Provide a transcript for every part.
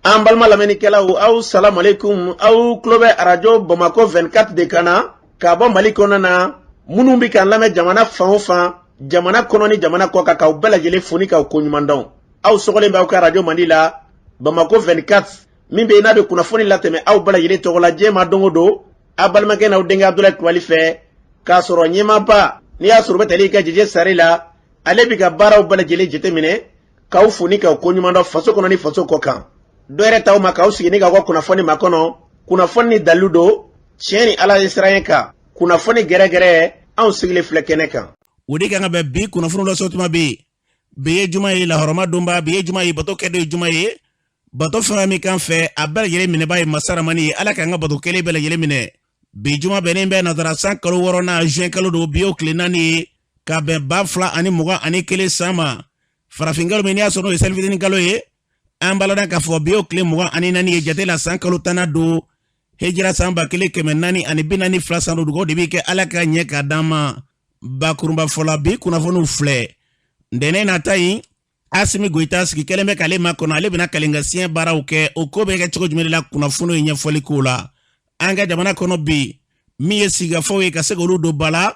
An balima lamɛnnikɛlaw, aw salamalekun. Aw tulo bɛ arajo Bamakɔ 24 de kan na ka bɔ Mali kɔnɔna na. Minnu bɛ k'an lamɛn jamana fan o fan, jamana kɔnɔ ni jamana kɔ kan, k'aw bɛɛ lajɛlen fo ni k'aw koɲuman dɔn. Aw sɔgɔlen bɛ aw ka arajo mandi la, Bamakɔ 24, min bɛ yen n'a bɛ kunnafoni latɛmɛ aw bɛɛ lajɛlen tɔgɔ la diɲɛ ma don o don, aw balimakɛ n'aw denkɛ Abudulayi Kulubali fɛ, k'a sɔrɔ ɲɛmaaba n'i y'a sɔrɔ u bɛ tali kɛ Jeje Sare la, ale bɛ ka baaraw bɛɛ lajɛlen jateminɛ, k'aw fo ni k'aw koɲuman dɔn faso kɔnɔ ni faso kɔ kan. Dɔ yɛrɛ t'aw ma k'aw sigi ni k'aw ka kunnafoni makɔnɔ, kunnafoni ni dalilu don, tiɲɛ ni Ala ye siran kan, kunnafoni gɛrɛgɛrɛ, anw sigilen filɛ kɛnɛ kan. O de kan ka bɛn bi kunnafoni lase tuma bɛ yen. Bi ye juma ye, lahɔrɔma donba. Bi ye juma ye, bato kɛ don ye juma ye. Bato fɛn min kan fɛ, a bɛɛ lajɛlen minɛba ye masaramani ye. Ala k'an ka bato kelen bɛɛ lajɛlen minɛ. Bi juma bɛnnen bɛ nazara san kalo wɔɔrɔnan, juin kalo don. Bi y'o tile 4 ye, ka bɛn 2021 san ma, farafinkalo min n'i y'a sɔrɔ n'o ye selifitinin kalo ye. An b'a ladɔn k'a fɔ bi y'o tile 24 ye jate la, san kalo 10nan don, hijira san 1442 san don. Dugawu de bɛ kɛ Ala ka ɲɛ ka d'an ma. Bakurunba fɔla, bi kunnafoniw filɛ. Ntɛnɛn nata in, Asimi Goyita sigi kɛlen bɛ k'ale makɔnɔ. Ale bɛna kalenka siɲɛ baaraw kɛ. O ko bɛ kɛ cogo jumɛn de la? Kunnafoniw ye ɲɛfɔli k'o la. An ka jamana kɔnɔ bi, min ye sigikafɔw ye ka se k'olu don ba la,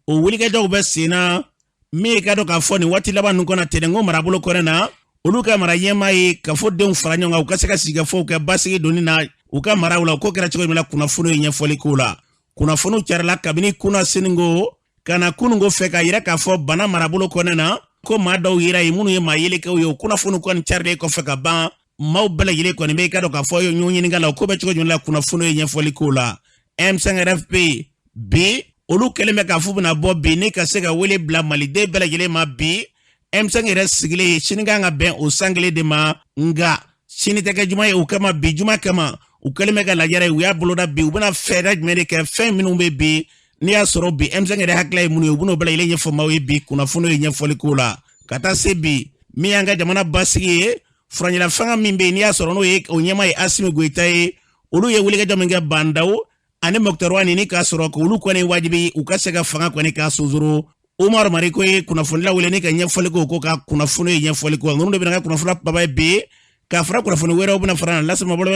o wulikajɔw bɛ sen na. Min ye ka dɔn k'a fɔ nin waati laban ninnu kɔnɔ, Tɛnɛnko marabolo kɔnɔ na, olu ka mara ɲɛmaa ye kafodenw fara ɲɔgɔn kan, u ka se ka sigikafɔw kɛ basigi donni na u ka maraw la. O ko kɛra cogo min na, kunnafoniw ye ɲɛfɔli k'o la. Kunnafoniw carila kabini kunasinin ko ka na kununko fɛ, k'a yira k'a fɔ Bana marabolo kɔnɔ na, ko maa dɔw yera yen minnu ye maa yelekɛw ye. O kunnafoniw kɔni carilen kɔfɛ ka ban, maaw bɛɛ lajɛlen kɔni bɛ i ka dɔn k'a fɔ ɲɔgɔn ɲininka la, o ko bɛ cogo jumɛn la? Kunnafoniw ye ɲɛfɔli k'o la. M5 RFP bi, olu kɛlen bɛ k'a fɔ bɛna bɔ bi ni ka se ka wele bila maliden bɛɛ lajɛlen ma. Bi M5 yɛrɛ sigilen, sini kan ka bɛn o san kelen de ma, nka sini tɛ kɛ juma ye. O kama, bi juma kama, u kɛlen bɛ ka lajɛrɛ ye, u y'a boloda bi. U bɛna fɛɛrɛ jumɛn de kɛ? Fɛn minnu bɛ bi n'i y'a sɔrɔ bi M5 yɛrɛ hakilila ye mun ye, u bɛn'o bɛɛ lajɛlen ɲɛfɔ maaw ye bi. Kunnafoniw ye ɲɛfɔli k'o la. Ka taa se bi, min y'an ka jamana basigi ye, furancɛla fanga min bɛ yen n'i y'a sɔrɔ n'o ye o ɲɛmaa ye Asimi Goyita ye, olu ye wulikajɔ min kɛ Bah N'Daw ani Moctar Ouane ni k'a sɔrɔ k'olu kɔni wajibi u ka se ka fanga kɔni k'a sonsoro. Umaru Mariko ye kunnafonila wele ni ka ɲɛfɔli k'o ko ka kunnafoni ye ɲɛfɔli k'o. Ninnu de bɛna kɛ kunnafoni baba ye bi, ka fara kunnafoni wɛrɛw bɛna fara lase ma bolo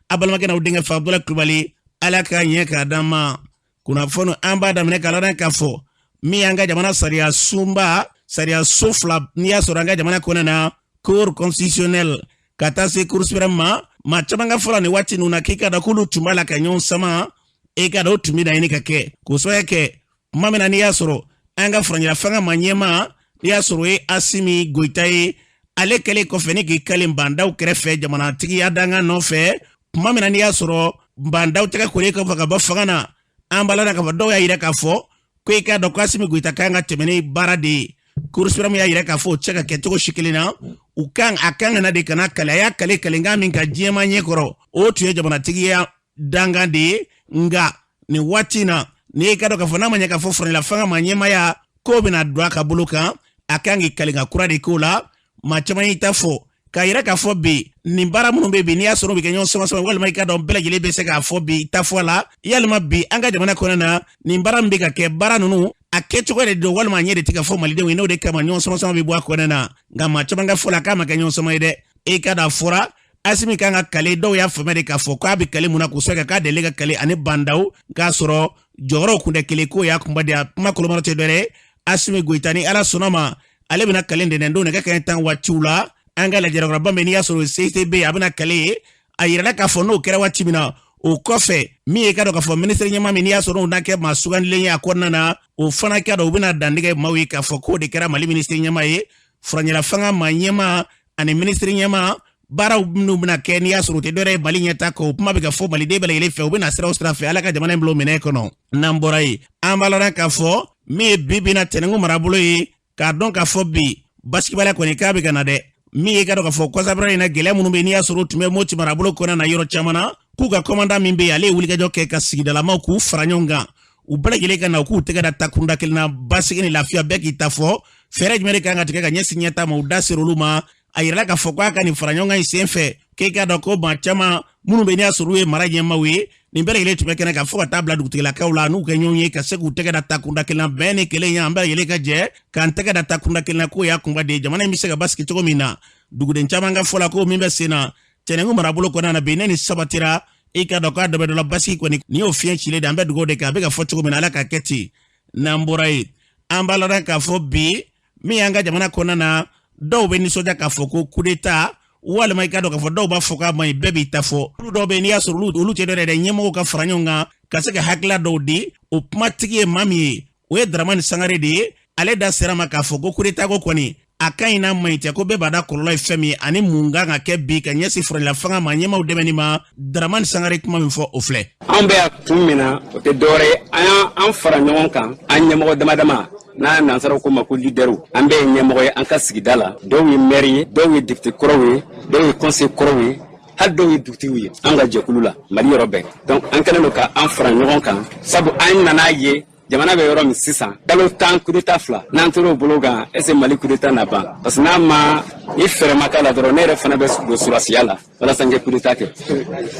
a balimakɛ n'aw denkɛ fɛ, Abudulayi Kulubali. Ala ka ɲɛ k'a d'an ma. Kunnafoni, an b'a daminɛ k'a ladɔn k'a fɔ min y'an ka jamana sariya sunba, sariya so fila n'i y'a sɔrɔ an ka jamana kɔnɔ na, Cour constitutionnelle ka taa se Cour suprême ma, maa caman ka fɔ la nin waati ninnu na k'i ka dɔn k'olu tun b'a la ka ɲɔgɔn sama. E ka dɔn o tun bɛ na ɲini ka kɛ k'o sababu kɛ tuma min na n'i y'a sɔrɔ an ka furancɛla fanga ma ɲɛmaa n'i y'a sɔrɔ o ye Asimi Goyita ye, ale kɛlen kɔfɛ ni k'i kalen Bah N'Daw kɛrɛfɛ jamanatigiya dankan nɔfɛ, tuma min na n'i y'a sɔrɔ Bah N'Daw tɛgɛ kolen kɔfɛ ka bɔ fanga na, an b'a la k'a fɔ dɔw y'a yira k'a fɔ ko i k'a dɔn ko Asimi Goyita kan ka tɛmɛ ni baara de ye. Cour suprême y'a yira k'a fɔ o tɛ se ka kɛ cogo si kelen na. U kan a kan ka na de ka na kale. A y'a kale kalenkan min ka diɲɛma ɲɛkɔrɔ, o tun ye jamanatigiya dankan de ye. Nka nin waati in na, n'i ka dɔn k'a fɔ n'a ma ɲɛ k'a fɔ furancɛla fanga ma ɲɛmaaya k'o bɛna don a ka bolo kan, a kan k'i kalenkan kura de k'o la. Maa caman y'i ta fɔ k'a yira k'a fɔ bi nin baara minnu bɛ bi n'i y'a sɔrɔ u bɛ kɛ ɲɔgɔn sama sama, walima i ka dɔn bɛɛ lajɛlen bɛ se k'a fɔ bi i ta fɔ a la, yalima bi an ka jamana kɔnɔ na, nin baara min bɛ ka kɛ, baara ninnu a kɛcogo de don, walima a ɲɛ de tɛ ka fɔ malidenw ye, n'o de kama ɲɔgɔn sama sama bɛ bɔ a kɔnɔ na. Nka maa caman ka fɔ la k'a ma kɛ ɲɔgɔn sama ye dɛ. E ka da fɔra Asimi kan ka kale, dɔw y'a faamuya de k'a fɔ k'a bɛ kale mun na, k'o sɛgɛ k'a deli ka kale ani Bah N'Daw, k'a sɔrɔ jɔyɔrɔw kun tɛ kelen. K'o y'a kunba de a kuma kolomara tɛ dɔ ye. Asimi Goyita, ni Ala sɔnna ma, ale bɛna kale ntɛnɛn don nɛgɛ kanɲɛ 10 waatiw la. An ka lajɛrɛkɔrɔba min n'i y'a sɔrɔ CICB, a bɛna kale ye. A yirala k'a fɔ n'o kɛra waati min na, o kɔfɛ, min ye ka dɔn k'a fɔ minisiri ɲɛmaa min n'i y'a sɔrɔ n'o na kɛ maa sugandilen ye a kɔnɔna na, o fana ka dɔn u bɛna dantigɛ maaw ye k'a fɔ k'o de kɛra Mali minisiri ɲɛmaa ye. Furancɛla fanga maa ɲɛmaa ani minisiri ɲɛmaa, baaraw minnu bɛna kɛ n'i y'a sɔrɔ u tɛ dɔwɛrɛ ye Mali ɲɛta kɔ, o kuma bɛ ka fɔ maliden bɛɛ lajɛlen fɛ. U bɛna sira o sira fɛ, Ala ka jamana in bila o minɛ kɔnɔ. N'an bɔra yen, an b'a lɔn k'a fɔ min ye bi bi na Tɛnɛnku marabolo ye, k'a dɔn k'a fɔ bi basigibaliya kɔni k'a bɛ ka na dɛ. Min ye ka dɔn k'a fɔ kɔsabara in na, gɛlɛya minnu bɛ n'i y'a sɔrɔ o tun bɛ Moti marabolo kɔnɔna na yɔrɔ caman na, k'u ka kɔmandan min bɛ yen, ale ye wulikajɔ kɛ ka sigidalamaw k'u fara ɲɔgɔn kan, u bɛɛ lajɛlen ka na u k'u tɛgɛ da takunda kelen na, basigi ni lafiya, bɛɛ k'i ta fɔ fɛɛrɛ jumɛn de kan ka tigɛ ka ɲɛsin ɲɛta ma. U da sera olu ma. A yirala k'a fɔ k'a ka nin fara ɲɔgɔn kan in sen fɛ, k'e k'a dɔn ko maa caman minnu bɛ n'i y'a sɔrɔ u ye mara ɲɛmaaw ye, nin bɛɛ lajɛlen tun bɛ kɛnɛ kan, fo ka taa bila dugutigilakaw la n'u kɛ ɲɔgɔn ye ka se k'u tɛgɛ da takunda kelen na, bɛn ni kelen ye. An bɛɛ lajɛlen ka jɛ k'an tɛgɛ da takunda kelen na, k'o y'a kunba de ye jamana in bɛ se ka basigi cogo min na. Duguden caman ka fɔ la ko min bɛ sen na, Tɛnɛnku marabolo kɔnɔna na bi, ne ni sabatira, i k'a dɔn k'a dɔ bɛ dɔ la basigi kɔni, nin y'o fiɲɛ cilen de. An bɛ dugawu de kɛ, a bɛ ka fɔ cogo min na, Ala k'a kɛ ten. N'an bɔra yen, an b'a lɔn k'a fɔ bi min y'an ka jamana kɔnɔna na, dɔw bɛ nisɔndiya k'a fɔ ko kudeta, walima i k'a dɔn k'a fɔ dɔw b'a fɔ k'a man ɲi, bɛɛ b'i ta fɔ. Olu dɔw bɛ yen, n'i y'a sɔrɔ olu tɛ dɔ yɛrɛ ɲɛmɔgɔw ka fara ɲɔgɔn kan ka se ka hakilila dɔw di. O kumatigi ye maa min ye, o ye Daramani Sangare de ye. Ale da sera ma k'a fɔ ko kudeta ko kɔni, a ka ɲi n'a man ɲi tɛ, ko bɛɛ b'a da kɔlɔlɔ ye fɛn min ye ani mun kan ka kɛ bi ka ɲɛsin furancɛla fanga ma ɲɛmaaw dɛmɛni ma. Daramani Sangare kuma min fɔ, o filɛ. Anw bɛ yan kun min na, o tɛ dɔwɛrɛ ye, an y'an fara ɲɔgɔn kan, an ɲɛmɔgɔ dama dama, n'a nansaraw ko ma ko leaderw. An bɛɛ ye ɲɛmɔgɔ ye an ka sigida la. Dɔw ye maire ye, dɔw ye député kɔrɔw ye, dɔw ye conseiller kɔrɔw ye, hali dɔw ye dugutigiw ye an ka jɛkulu la Mali yɔrɔ bɛɛ. Donc an kɛlen don ka an fara ɲɔgɔn kan, sabu an nana ye jamana bɛ yɔrɔ min sisan, kalo 10, kudeta fila, n'an tor'o bolo kan, est ce que Mali kudeta na ban? Parce que n'a ma ni fɛɛrɛ ma k'a la dɔrɔn, ne yɛrɛ fana bɛ don surasiya la walasa n kɛ kudeta kɛ.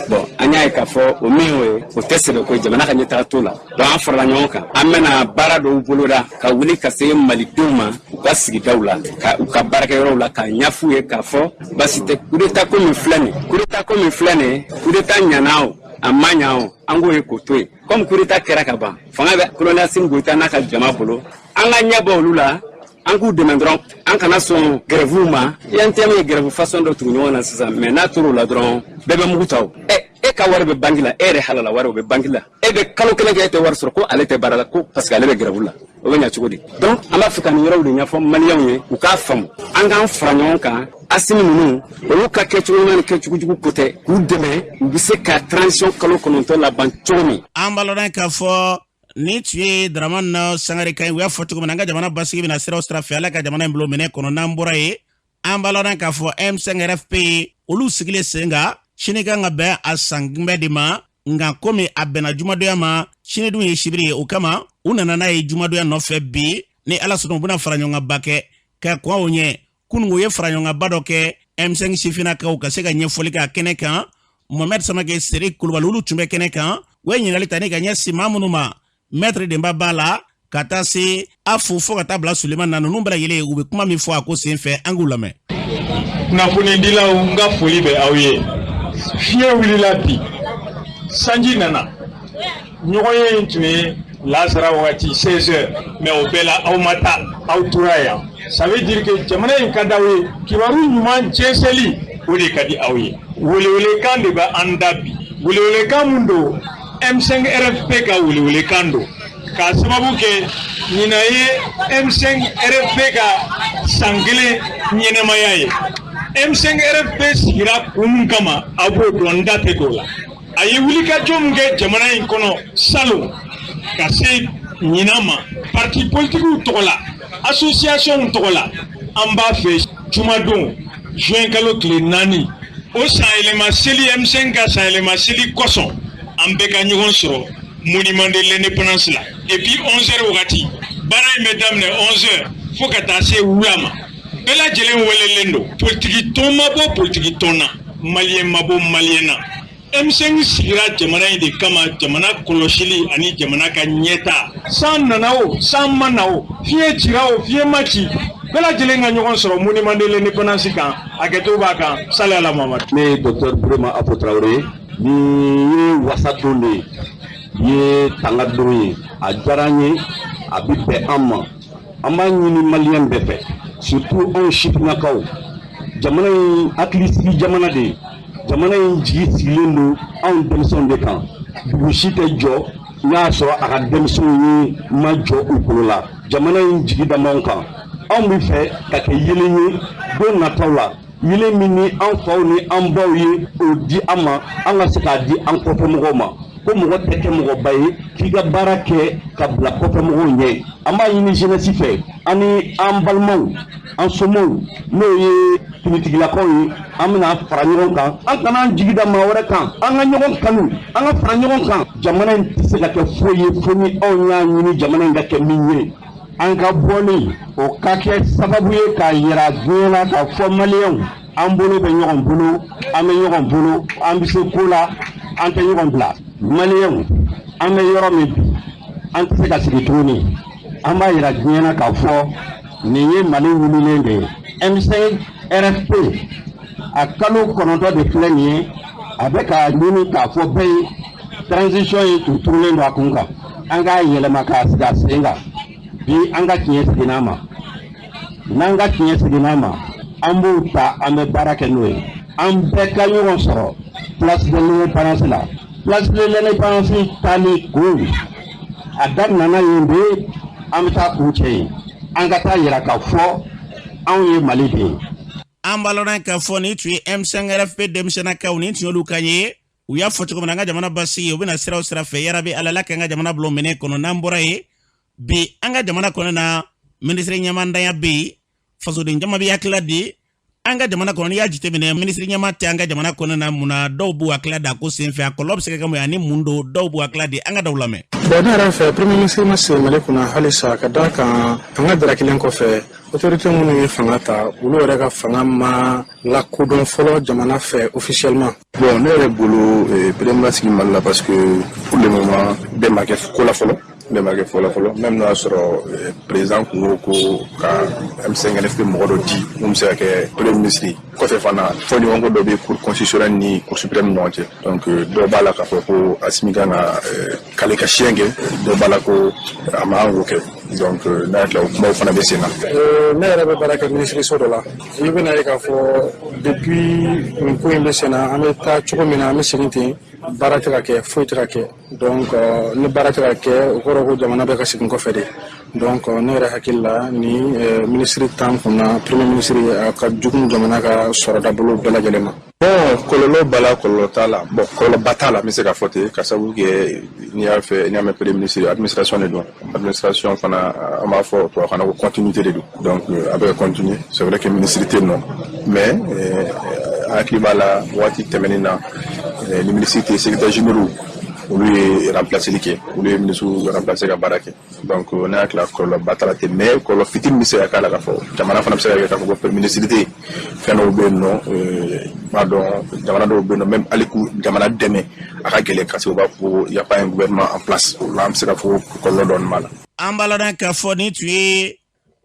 Bon, an y'a ye k'a fɔ o min y'o ye, o tɛ sɛbɛ ko ye, jamana ka ɲɛtaga t'o la. Donc an farala ɲɔgɔn kan, an bɛna baara dɔw boloda ka wuli ka se malidenw ma u ka sigidaw la, ka u ka baarakɛyɔrɔw la, k'a ɲɛf'u ye k'a fɔ basi tɛ. Kudeta ko min filɛ nin, kudeta ko min filɛ nin, kudeta ɲana o, a ma ɲa o, an k'o ye k'o to yen. Komi kudeta kɛra ka ban, fanga bɛ colonel Asimi Goyita n'a ka jama bolo, an ka ɲɛ bɔ olu la, an k'u dɛmɛ dɔrɔn, an kana sɔn grèvew ma. UNTM ye grève façon dɔ tugu ɲɔgɔn na sisan, mais n'a tor'o la dɔrɔn, bɛɛ bɛ mugu ta. O ɛ, e ka wari bɛ banki la, e yɛrɛ halala wari o bɛ banki la, e bɛ kalo kelen kɛ, e tɛ wari sɔrɔ, ko ale tɛ baara la, ko parce que ale bɛ grève la, o bɛ ɲa cogo di? Donc an b'a fɛ ka nin yɔrɔw de ɲɛfɔ maliyɛnw ye, u k'a faamu, an k'an fara ɲɔgɔn kan. Asimi ninnu, olu ka kɛcogo ɲuman ni kɛcogo jugu ko tɛ, k'u dɛmɛ u bɛ se ka transition kalo 9 laban cogo min. An b'a lɔn k'a fɔ ni tun ye Daramani Sangare kan ye. U y'a fɔ cogo min na, an ka jamana basigi bɛna siraw sira fɛ, Ala ka jamana in bilo minɛ kɔnɔ. N'an bɔra yen, an b'a lɔn k'a fɔ M5 RFP, olu sigilen sen kan, sini kan ka bɛn a san kunbɛn de ma. Nka komi a bɛnna jumadonya ma, sini dun ye sibiri ye, o kama u nana n'a ye jumadonya nɔfɛ bi. Ni Ala sɔnna, u bɛna fara ɲɔgɔn kan ba kɛ ka kɔn o ɲɛ. Kununko u ye fara ɲɔgɔn kan ba dɔ kɛ M5 sifinnakaw ka se ka ɲɛfɔli kɛ a kɛnɛ kan. Mohamed Samake, Seri Kulubali, olu tun bɛ kɛnɛ kan. U ye ɲininkali ta ni ka ɲɛsin maa minnu ma, Maître Denba b'a la, ka taa se a fo fo ka taa bila Suleiman na. Ninnu bɛɛ lajɛlen, u bɛ kuma min fɔ a ko sen fɛ, an k'u lamɛn. Kunnafonidilaw, n ka foli bɛ aw ye. Fiɲɛ wulila bi, sanji nana. Ɲɔgɔnye in tun ye lasara wagati 16 heures, mais o bɛɛ la aw ma taa, aw tora yan. Ça veut dire que jamana in ka d'aw ye, kibaru ɲuman jɛnsɛnli, o de ka di aw ye. Welewelekan de bɛ an da bi. Welewelekan mun don? M5 RFP ka welewelekan don, k'a sababu kɛ ɲinan ye M5 RFP ka san kelen ɲɛnɛmaya ye. M5 RFP sigira kun min kama, aw b'o dɔn, n da tɛ don o la. A ye wulikajɔ min kɛ jamana in kɔnɔ salon ka se ɲinan ma, parti politikiw tɔgɔ la, association tɔgɔ la, an b'a fɛ jumadon, juin kalo tile 4, o sanyɛlɛma seli, M5 ka sanyɛlɛma seli kosɔn, an bɛɛ ka ɲɔgɔn sɔrɔ monument de l'indépendance la depuis 11 heures wagati. Baara in bɛ daminɛ 11 heures fo ka taa se wula ma. Bɛɛ lajɛlen welelen don. Politiki tɔn ma bɔ politiki tɔn na, maliyɛn ma bɔ maliyɛn na. M5 sigira jamana in de kama, jamana kɔlɔsili ani jamana ka ɲɛta. San nana o, san ma na o, fiɲɛ cira o, fiɲɛ ma ci, bɛɛ lajɛlen ka ɲɔgɔn sɔrɔ monument de l'indépendance kan. Hakɛto b'a kan. Sali ala Mamadu. Ne ye docteur Burema Apo Tarawele ye. Nin ye wasa don de ye, ye tanga don ye. A diyara an ye, a bɛ bɛn an ma. An b'a ɲini maliyɛn bɛɛ fɛ, surtout anw sifinnakaw. Jamana in hakilisigi jamana de ye. Jamana in jigi sigilen don anw denmisɛnw de kan. Dugu si tɛ jɔ n'a y'a sɔrɔ a ka denmisɛnw ye ma jɔ u kolo la. Jamana in jigi da b'anw kan. Anw bɛ fɛ ka kɛ yelen ye don nataw la, yelen min ni an faw ni an baw ye o di an ma, an ka se k'a di an kɔfɛmɔgɔw ma. Ko mɔgɔ tɛ kɛ mɔgɔba ye k'i ka baara kɛ ka bila kɔfɛmɔgɔw ɲɛ. An b'a ɲini jeunesse fɛ, ani an balimaw, an somɔw, n'o ye finitigilakaw ye, an bɛna fara ɲɔgɔn kan. An kana an jigi da maa wɛrɛ kan, an ka ɲɔgɔn kanu, an ka fara ɲɔgɔn kan. Jamana in tɛ se ka kɛ foyi ye fo ni anw y'a ɲini jamana in ka kɛ min ye. An ka bɔli o ka kɛ sababu ye k'a yira diɲɛ na k'a fɔ maliyɛnw, an bolo bɛ ɲɔgɔn bolo, an bɛ ɲɔgɔn bolo, an bɛ se ko la, an tɛ ɲɔgɔn bila. Maliyɛnw, an bɛ yɔrɔ min bi, an tɛ se ka sigi tuguni. An b'a yira diɲɛ na k'a fɔ nin ye Mali wulilen de ye. M5 RFP A kalo 9 de filɛ nin ye, a bɛ k'a ɲini k'a fɔ bɛɛ ye, transition in tun turulen don a kun kan, an k'a yɛlɛma k'a sigi a sen kan. Bi an ka tiɲɛ seginna a ma. N'an ka tiɲɛ seginna a ma, an b'o ta, an bɛ baara kɛ n'o ye. An bɛɛ ka ɲɔgɔn sɔrɔ place de l'Indépendance la. Place de l'Indépendance taali kun, a daminɛna yen de, an bɛ taa kuncɛ yen. An ka taa yira k'a fɔ anw ye Mali de ye. An b'a lɔn k'a fɔ nin tun ye M5 RFP denmisɛnnakaw, nin tun y'olu kan ye. U y'a fɔ cogo min na, an ka jamana basigi, u bɛna sira o sira fɛ, yarabi Ala k'an ka jamana bila minɛ kɔnɔ. N'an bɔra yen, bi an ka jamana kɔnɔ na, minisiri ɲɛmandanya bɛ yen, fasoden caman bɛ hakilila di an ka jamana kɔnɔ. N'i y'a jateminɛ, minisiri ɲɛma tɛ an ka jamana kɔnɔ na. Mun na dɔw b'u hakilila da ko senfɛ? A kɔlɔlɔ bɛ se ka kɛ mun ye ani mun don? Dɔw b'u hakilila di, an ka dɔw lamɛn. Bon, ne yɛrɛ fɛ, premier ministre ma sigi Mali kunna halisa, ka da kan fanga darakilen kɔfɛ, autorité minnu ye fanga ta, olu yɛrɛ ka fanga ma lakodɔn fɔlɔ jamana fɛ officiellement. Bon, ne yɛrɛ bolo, premier ma sigi Mali la parce que pour le moment, bɛɛ ma kɛ ko la fɔlɔ, bɛɛ ma kɛ fɔlɔ fɔlɔ. Même n'o y'a sɔrɔ président kun ko ko ka M5 RFP mɔgɔ dɔ di mun bɛ se ka kɛ premier ministre kɔfɛ fana, fɔɲɔgɔnkɔ dɔ bɛ Cour constitutionnelle ni Cour suprême ni ɲɔgɔn cɛ. Donc dɔw b'a la k'a fɔ ko Assimi kan ka kale ka siɲɛ kɛ, dɔw b'a la ko a man kan k'o kɛ. Donc n'a hakili la, o kumaw fana bɛ sen na. Ne yɛrɛ bɛ baara kɛ minisiriso dɔ la. I bɛna ye k'a fɔ depuis nin ko in bɛ sen na, an bɛ taa cogo min na, an bɛ segin ten, baara tɛ ka kɛ, foyi tɛ ka kɛ. Donc ni baara tɛ ka kɛ, o kɔrɔ ko jamana bɛ ka segin kɔfɛ de. Donc ne yɛrɛ hakili la, ni minisiri t'an kunna, premier ministre, a ka jugu jamana ka sɔrɔda bolo bɛɛ lajɛlen ma. Bon, kɔlɔlɔ b'a la, kɔlɔlɔ t'a la. Bon, kɔlɔlɔba t'a la, n bɛ se k'a fɔ ten, ka sababu kɛ n'i y'a fɛ, n'i y'a mɛn premier ministre, administration de don. Administration fana, an b'a fɔ tubabukan na ko continuité de don. Donc a bɛ ka continuer. C'est vrai que ministre tɛ yen nɔ, mais an hakili b'a la, waati tɛmɛnen na, ni ministre tɛ, secrétaire généraux, olu ye remplaceli kɛ, olu ye ministre remplacer ka baara kɛ. Donc ne hakili la, kɔlɔlɔba t'a la ten, mais kɔlɔlɔ fitinin bɛ se ka k'a la, k'a fɔ jamana fana bɛ se ka kɛ k'a fɔ ko ministre tɛ yen. Fɛn dɔw bɛ yen nɔ, b'a dɔn, jamana dɔw bɛ yen nɔ, même hali k'u jamana dɛmɛ, a ka gɛlɛn, parce que u b'a fɔ ko y a pas un gouvernement en place. O la, an bɛ se k'a fɔ ko kɔlɔlɔ dɔɔnin b'a la. An b'a ladɔn k'a fɔ nin tun ye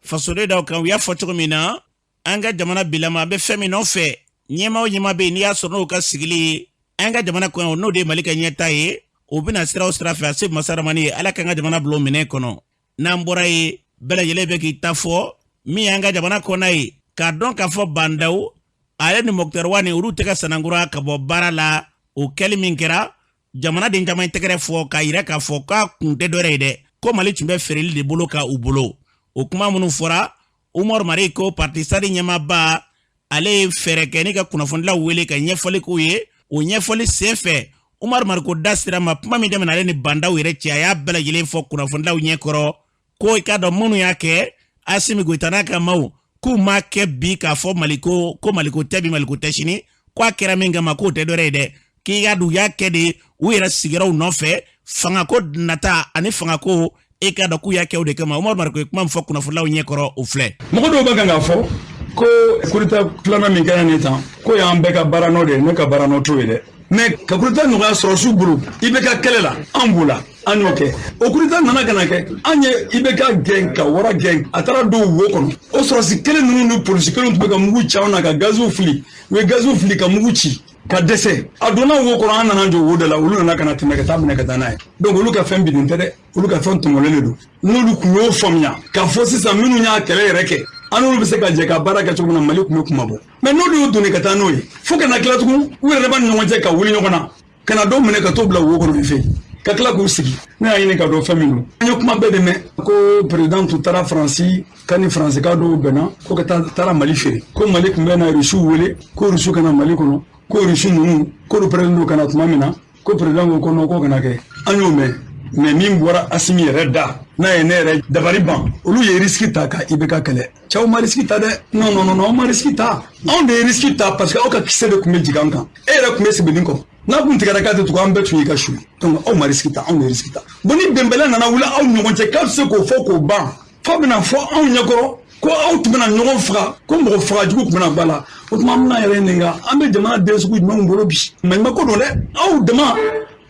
fasoden dɔw kan. U y'a fɔ cogo min na, an ka jamana bilama, an bɛ fɛn min nɔfɛ, ɲɛmaa o ɲɛmaa bɛ yen, n'i y'a sɔrɔ n'o ka sigili an ka jamana kɔnɔ, n'o de ye Mali ka ɲɛta ye, o bɛna sira o sira fɛ, a se masa ramani ye, Ala k'an ka jamana bila o minɛn kɔnɔ. N'an bɔra yen, bɛɛ lajɛlen bɛ k'i ta fɔ min y'an ka jamana kɔnɔ ye, k'a dɔn k'a fɔ Bah N'Daw ale ni Moctar Ouane, olu tɛ ka sanankura ka bɔ baara la. O kɛli min kɛra, jamanaden caman ye tɛgɛrɛ fɔ k'a yira k'a fɔ k'a kun tɛ dɔwɛrɛ ye dɛ, ko Mali tun bɛ feereli de bolo ka u bolo. O kuma minnu fɔra, Umaru Mariko, parti SADI ɲɛmaaba, ale ye fɛɛrɛ kɛ ni ka kunnafonidilaw wele ka ɲɛfɔli k'u ye. O ɲɛfɔli sen fɛ, Umaru Mariko da sira ma kuma min daminɛ ale ni Bah N'Daw yɛrɛ cɛ, a y'a bɛɛ lajɛlen fɔ kunnafonidilaw ɲɛkɔrɔ ko i k'a dɔn minnu y'a kɛ, Assimi Goïta n'a ka maaw, k'u m'a kɛ bi k'a fɔ Maliko ko Maliko tɛ bi, Maliko tɛ sini, ko a kɛra min kama, k'o tɛ dɔwɛrɛ ye dɛ, k'i k'a dɔn u y'a kɛ de u yɛrɛ sigiyɔrɔw nɔfɛ, fangako nata ani fangako, e k'a dɔn k'u y'a kɛ o de kama. Umaru Mariko ye kuma min fɔ kunnafonilaw ɲɛkɔrɔ, o filɛ. Mɔgɔ dɔw bɛ kan k'a fɔ ko coup d'État filanan min kɛra nin tan, ko y'an bɛɛ ka baara nɔ de ye. Ne ka baara nɔ t'o ye dɛ, mais ka coup d'État nɔgɔya sɔrɔsiw bolo, IBK kɛlɛ la, an b'o la, an y'o kɛ. O coup d'État nana ka na kɛ, an ye IBK gɛn, ka wara gɛn, a taara don wo kɔnɔ. O sɔrɔsi kelen ninnu ni polisi kelen tun bɛ ka mugu ci anw na, ka gaziw fili. U ye gaziw fili ka mugu ci ka dɛsɛ. A donna wo kɔnɔ, an nana jɔ wo de la, olu nana ka na tɛmɛ ka taa minɛ ka taa n'a ye. Donc olu ka fɛn binnen tɛ dɛ, olu ka fɛn tɔmɔlen de don. N'olu tun y'o faamuya k'a fɔ sisan, minnu y'a kɛlɛ yɛrɛ kɛ, an n'olu bɛ se ka jɛ ka baara kɛ cogo min na, Mali tun bɛ kuma bɔ. Mais n'olu y'o donni ka taa n'o ye, fo ka na tila tugun u yɛrɛ b'a ni ɲɔgɔn cɛ ka wuli ɲɔgɔn na, ka na dɔw minɛ ka t'o bila wo kɔnɔ fɛ, ka tila k'u sigi. Ne y'a ɲini ka dɔn fɛn min don. An ye kuma bɛɛ de mɛn ko président tun taara Faransi, ka ni Faransika dɔw bɛnna ko ka taa taara Mali feere, ko Mali tun bɛ na Rusiw wele, ko Rusiw ka na Mali kɔnɔ, ko Rusi ninnu k'olu pɛrɛnnen don ka na tuma min na, ko président ko ko non, k'o kana kɛ. An y'o mɛn, mais min bɔra Assimi yɛrɛ da, n'a ye ne yɛrɛ dabari ban, olu ye risque ta ka IBK kɛlɛ. Cɛw ma risque ta dɛ. Non, non, non, aw ma risque ta, anw de ye risque ta, parce que aw ka kisɛ de tun bɛ jigin an kan. E yɛrɛ tun bɛ sɛbɛnni kɔ, n'a kun tigɛra k'a tɛ tugu, an bɛɛ tun y'i ka su ye. Donc aw ma risque ta, anw de ye risque ta. Bon, ni bɛnbɛlɛ nana wuli aw ni ɲɔgɔn cɛ, k'a bɛ se k'o fɔ k'o ban, f'a bɛna fɔ anw ɲɛkɔrɔ ko aw tun bɛna ɲɔgɔn faga, ko mɔgɔ faga jugu tun bɛna ba la. O tuma, an bɛna yɛrɛ ɲininka, an bɛ jamana den sugu jumɛnw bolo bi? Maɲuman ko don dɛ. Aw dama,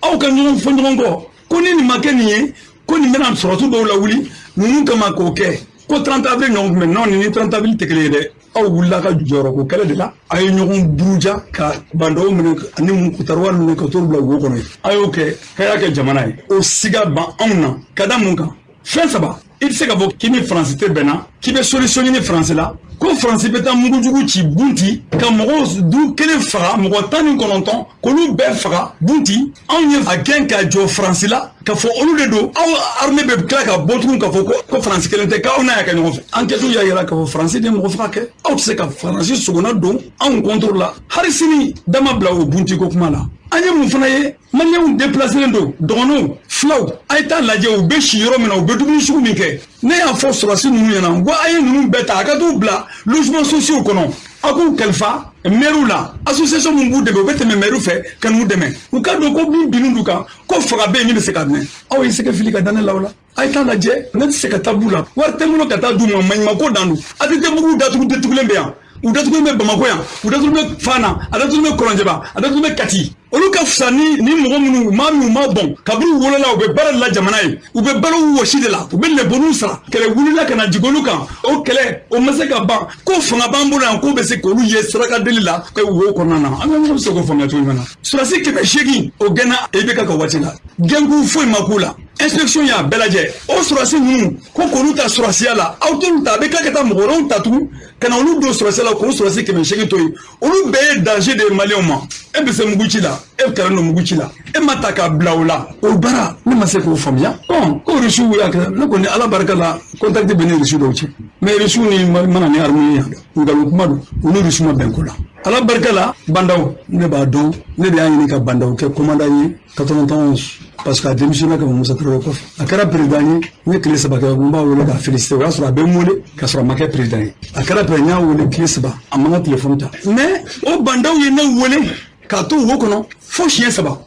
aw ka ɲɔgɔn fɔ ɲɔgɔn kɔ ko ni nin ma kɛ nin ye, ko nin bɛna sɔrɔsiw dɔw lawuli ninnu kama k'o kɛ, ko 30 avril ɲɔgɔn kunbɛn. Non, nin ni 30 avril tɛ kelen ye dɛ. Aw wulila ka jɔyɔrɔko kɛlɛ de la, a ye ɲɔgɔn buruja ka Bah N'Daw minɛ ani Moctar Ouane minɛ ka t'olu bila wo kɔnɔ ye. A y'o kɛ k'a y'a kɛ jamana ye. O siga ban anw na ka da mun kan? Fɛn saba, i tɛ se k'a fɔ k'i ni Faransi tɛ bɛnna, k'i bɛ solution ɲini Faransi la, ko Faransi bɛ taa mugujugu ci Bunti ka mɔgɔw du kelen faga, mɔgɔ 19, k'olu bɛɛ faga Bunti. Anw ye a gɛn ka jɔ Faransi la k'a fɔ olu de don. Aw armée bɛ tila ka bɔ tugun k'a fɔ ko Faransi kelen tɛ, k'aw n'a y'a kɛ ɲɔgɔn fɛ. Enquête y'a yira k'a fɔ Faransi de ye mɔgɔ faga kɛ. Aw tɛ se ka Faransi sogona don anw contre la. Hali sini dama bila o Bunti ko kuma la. An ye mun fana ye? Maliyɛnw déplacelen don, dɔgɔnɔw, filaw, a ye taa lajɛ u bɛ si yɔrɔ min na, u bɛ dumuni sugu min kɛ. Ne y'a fɔ sɔrɔdasi ninnu ɲɛna n ko a ye ninnu bɛɛ ta, a ka t'u bila logement sociaux kɔnɔ, aw k'u kalifa mɛriw la, association min b'u dɛmɛ, u bɛ tɛmɛ mɛriw fɛ ka n'u dɛmɛ. U ka dɔn ko min binnen d'u kan, ko faga bɛ yen min bɛ se ka minɛ. Aw ye sɛgɛ fili ka da ne la o la. A ye taa lajɛ, ne tɛ se ka taa b'u la, wari tɛ n bolo ka taa d'u ma. Maɲumanko dan don. ATT bugu datugu datugulen bɛ yan, u datugulen bɛ Bamakɔ yan, u datugulen bɛ Fana, a datugulen bɛ Kɔlɔnjɛba, a datugulen bɛ Kati. Olu ka fisa ni ni mɔgɔ minnu, maa minnu ma bɔn kabini u wolola, u bɛ baara de la jamana ye, u bɛ balo wɔsi de la, u bɛ lɛboniw sara. Kɛlɛ wulila ka na jigin olu kan, o kɛlɛ o ma se ka ban. Ko fanga b'an bolo yan, k'o bɛ se k'olu ye saraka deli la wo kɔnɔna na. An ka ɲɔgɔn bɛ se k'o faamuya cogo jumɛn na? Sɔrɔdasi 800, o gɛnna IBK ka waati la, gɛnkun foyi ma k'u la. Inspection y'a bɛɛ lajɛ. O sɔrɔdasi ninnu, ko k'olu ta sɔrɔdasiya la, aw t'olu ta, a bɛ tila ka taa mɔgɔ wɛrɛw ta tugun ka na olu don sɔrɔdasiya la, k'o sɔrɔdasi 800 to yen. Olu bɛɛ ye danger de ye maliyɛnw ma. E bɛ se mugu ci la, e kalan don mugu ci la, e ma ta k'a bila o la. O baara, ne ma se k'o faamuya. Bon, ko Rusiw y'a kɛ, ne kɔni, Ala barika la, contact bɛ ne Rusiw dɔw cɛ, mais Rusiw ni mana ni armée ye yan, nkalon kuma don, u ni Rusiw ma bɛn ko la. Ala barika la, Bah N'Daw, ne b'a dɔn, ne de y'a ɲini ka Bah N'Daw kɛ commandant ye 91, parce que a démissionné ka bɔ Musa Traoré kɔfɛ. A kɛra président ye, n ye tile 3 kɛ, n b'a wele k'a féliciter. O y'a sɔrɔ a bɛ n wele k'a sɔrɔ a ma kɛ président ye. A kɛra président, n y'a wele tile 3, a ma n ka téléphone ta. Mais o Bah N'Daw ye ne wele k'a to wo kɔnɔ fo siɲɛ 3.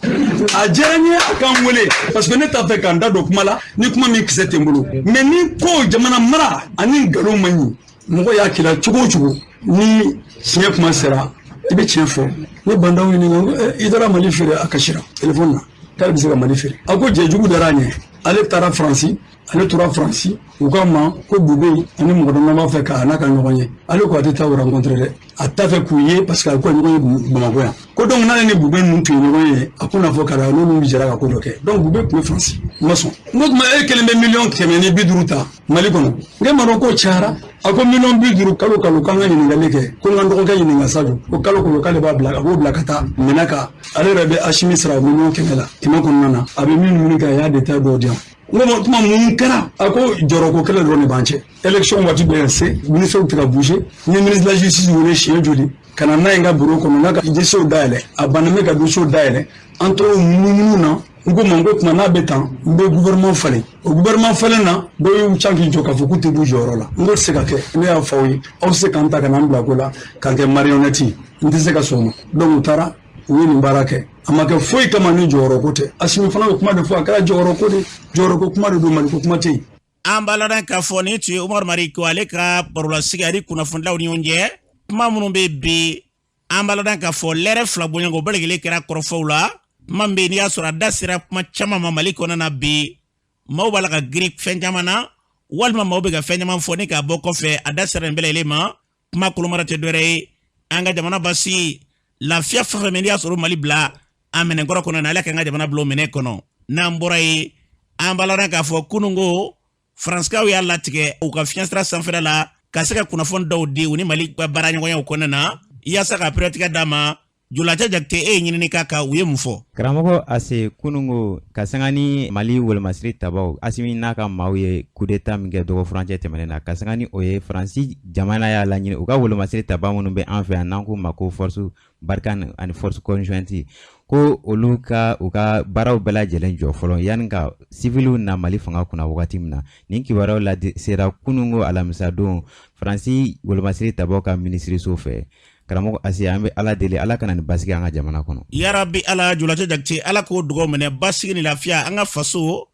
A diyara n ye a k'an wele, parce que ne t'a fɛ k'an da don kuma la ni kuma min kisɛ tɛ n bolo. Mais ni ko jamana mara ani nkalon man ɲi, mɔgɔ y'a k'i la cogo o cogo, ni tiɲɛ kuma sera, i bɛ tiɲɛ fɔ. Ne Bah N'Daw ɲininka, i taara Mali feere? A kasira téléphone na k'ale bɛ se ka Mali feere. A ko jɛjugu dara a ɲɛ, ale taara Faransi, ale tora Faransi. U k'a ma ko Boubèye ani mɔgɔ dama b'a fɛ k'a n'a ka ɲɔgɔn ye. Ale ko a tɛ taa o rencontre dɛ, a t'a fɛ k'u ye, parce que a ko ka ɲɔgɔn ye Bamakɔ yan. Ko donc n'ale ni Boubèye ninnu tun ye ɲɔgɔn ye, a ko n'a fɔ k'a n'olu jɛra ka ko dɔ kɛ. Donc Boubèye tun bɛ Faransi, n ma sɔn. N ko tuma e kelen bɛ miliyɔn 150 ta Mali kɔnɔ, n ma dɔn k'o cayara. A ko miliyɔn 50 kalo kalo, k'an ka ɲininkali kɛ, ko n ka dɔgɔkɛ ɲininka Sadio, ko kalo kalo k'ale b'a bila, a b'o bila ka taa minɛ ka ale yɛrɛ bɛ Asimi sara miliyɔn 100 la kɛmɛ kɔnɔna na. A bɛ min ɲini kɛ, a y'a détail dɔw di yan. N ko tuma mun kɛra? A ko jɔrɔko kɛlɛ dɔrɔn de b'an cɛ. Élection waati bɛ se, ministre tɛ ka bouger. N ye ministre de la justice wele siɲɛ joli ka na n'a ye n ka bureau kɔnɔ, n'a ka dossier dayɛlɛ, a banna bɛ ka dossier dayɛlɛ. An tora munumunu na. N ko ma, n ko tuma n'a bɛ tan, n bɛ gouvernement falen. O gouvernement falen na, dɔw y'u can k'i jɔ k'a fɔ k'u tɛ b'u jɔyɔrɔ la. N ko tɛ se ka kɛ. Ne y'a fɔ aw ye, aw bɛ se k'an ta ka n'an bila ko la k'an kɛ marionnette ye, n tɛ se ka sɔn o ma. Donc u taara, u ye nin baara kɛ, a ma kɛ foyi kama ni jɔyɔrɔ ko tɛ. Asimi fana ye kuma de fɔ, a kɛra jɔyɔrɔ ko de, jɔyɔrɔ ko kuma de don, Maliko kuma tɛ yen. An b'a ladɔn k'a fɔ nin tun ye Umaru Mariko, ale ka barolasigi ani kunnafonidilaw ni ɲɔgɔn cɛ kuma minnu bɛ bi. An b'a ladɔn k'a fɔ lɛrɛ 2 bɔɲɔgɔnko bɛɛ lajɛlen kɛra kɔrɔfɔw la. Kuma min bɛ yen, n'i y'a sɔrɔ a da sera kuma caman ma Mali kɔnɔna na bi, maaw b'a la ka girin fɛn caman na, walima maaw bɛ ka fɛn caman fɔ ni k'a bɔ kɔfɛ. A da sera nin bɛɛ lajɛlen ma. Kuma kolomara tɛ dɔwɛrɛ ye, an ka jamana basi, lafiya fɛn fɛn n'i y'a sɔrɔ Mali bila a minɛnkɔrɔ kɔnɔ na, Ala k'an ka jamana bila o minɛ kɔnɔ. N'an bɔra yen, an b'a ladɔn k'a fɔ kununko Faransikaw y'a latigɛ u ka fiɲɛsira sanfɛla la ka se ka kunnafoni dɔw di u ni Mali ka baaraɲɔgɔnyaw kɔnɔna na, yaasa ka pɛrɛtigɛ d'a ma. Jolacɛ Jakite, e ye ɲinini k'a kan, u ye mun fɔ? Karamɔgɔ Ase, kunungo ka sanga ni Mali wolomasiri tabaw, Asimi n'a ka maaw ye coup d'état min kɛ dɔgɔ furancɛ tɛmɛnen na, ka sanga ni o ye, Faransi jamana y'a laɲini u ka wolomasiri taba minnu bɛ an fɛ yan, n'an k'u ma ko force Barkhane ani force conjointe, ko olu ka u ka baaraw bɛɛ lajɛlen jɔ fɔlɔ yanni ka siviliw na Mali fanga kunna wagati min na. Nin kibaruyaw la sera kunungo alamisa don Faransi wolomasiri tabaw ka minisiriso fɛ. Karamɔgɔ Asi, an bɛ Ala deli, Ala kana ni basigi an ka jamana kɔnɔ. Yarabi Ala, Jolacɛ Jakite, Ala k'o dugawu minɛ. Basigi ni lafiya an ka faso